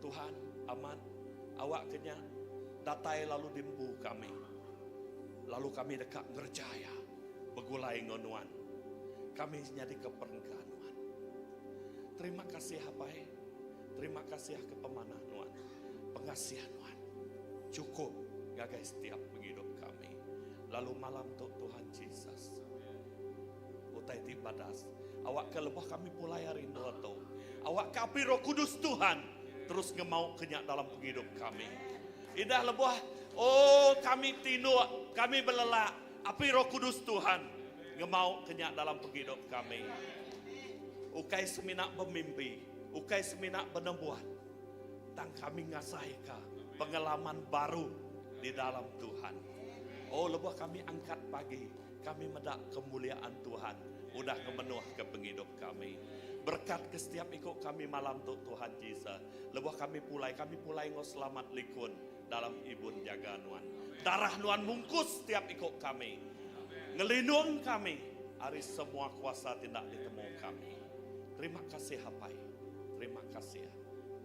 Speaker 1: Tuhan, amat awakka nya datai lalu diempu kami. Lalu kami deka ngereja iya begulai enggau nuan. Kami nyadika perengka nuan. Terima kasih Apai. Terima kasih ke pemanah nuan. Pengasih nuan chukup ngagai setiap pengidup kami. Lalu malam tu Tuhan Jesus, utai ti badas, awakka lebuh kami pulai ari endur tu, awakka api Roh Kudus Tuhan terus ngemauka nya dalam pengidup kami. Idah lebuh oh kami tinduk, kami belelak, api Roh Kudus Tuhan ngemau ke nya dalam pengidup kami. Ukai semina bemimpi, ukai semina benebuat, tang kami ngasaika pengalaman baru di dalam Tuhan. Oh lebuh kami angkat pagi, kami meda kemuliaan Tuhan udah ngemenuhka pengidup kami. Berkat ke setiap iku kami malam tu Tuhan Jesus. Lebuh kami pulai, kami pulai enggau selamat likun dalam ibun jaga Nuan. Darah Nuan mungkus setiap iku kami. Ngelindung kami ari semua kuasa ti enda ditemu kami. Terima kasih Apai. Terima kasih.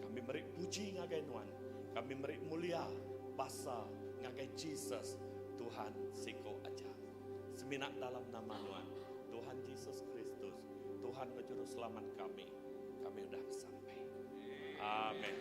Speaker 1: Kami meri puji ngagai Nuan. Kami meri mulia basa ngagai Jesus Tuhan siko aja. Semina dalam nama Nuan, Tuhan Jesus Kristus, Tuhan enggau Juruselamat kami, kami udah besampi. Amen.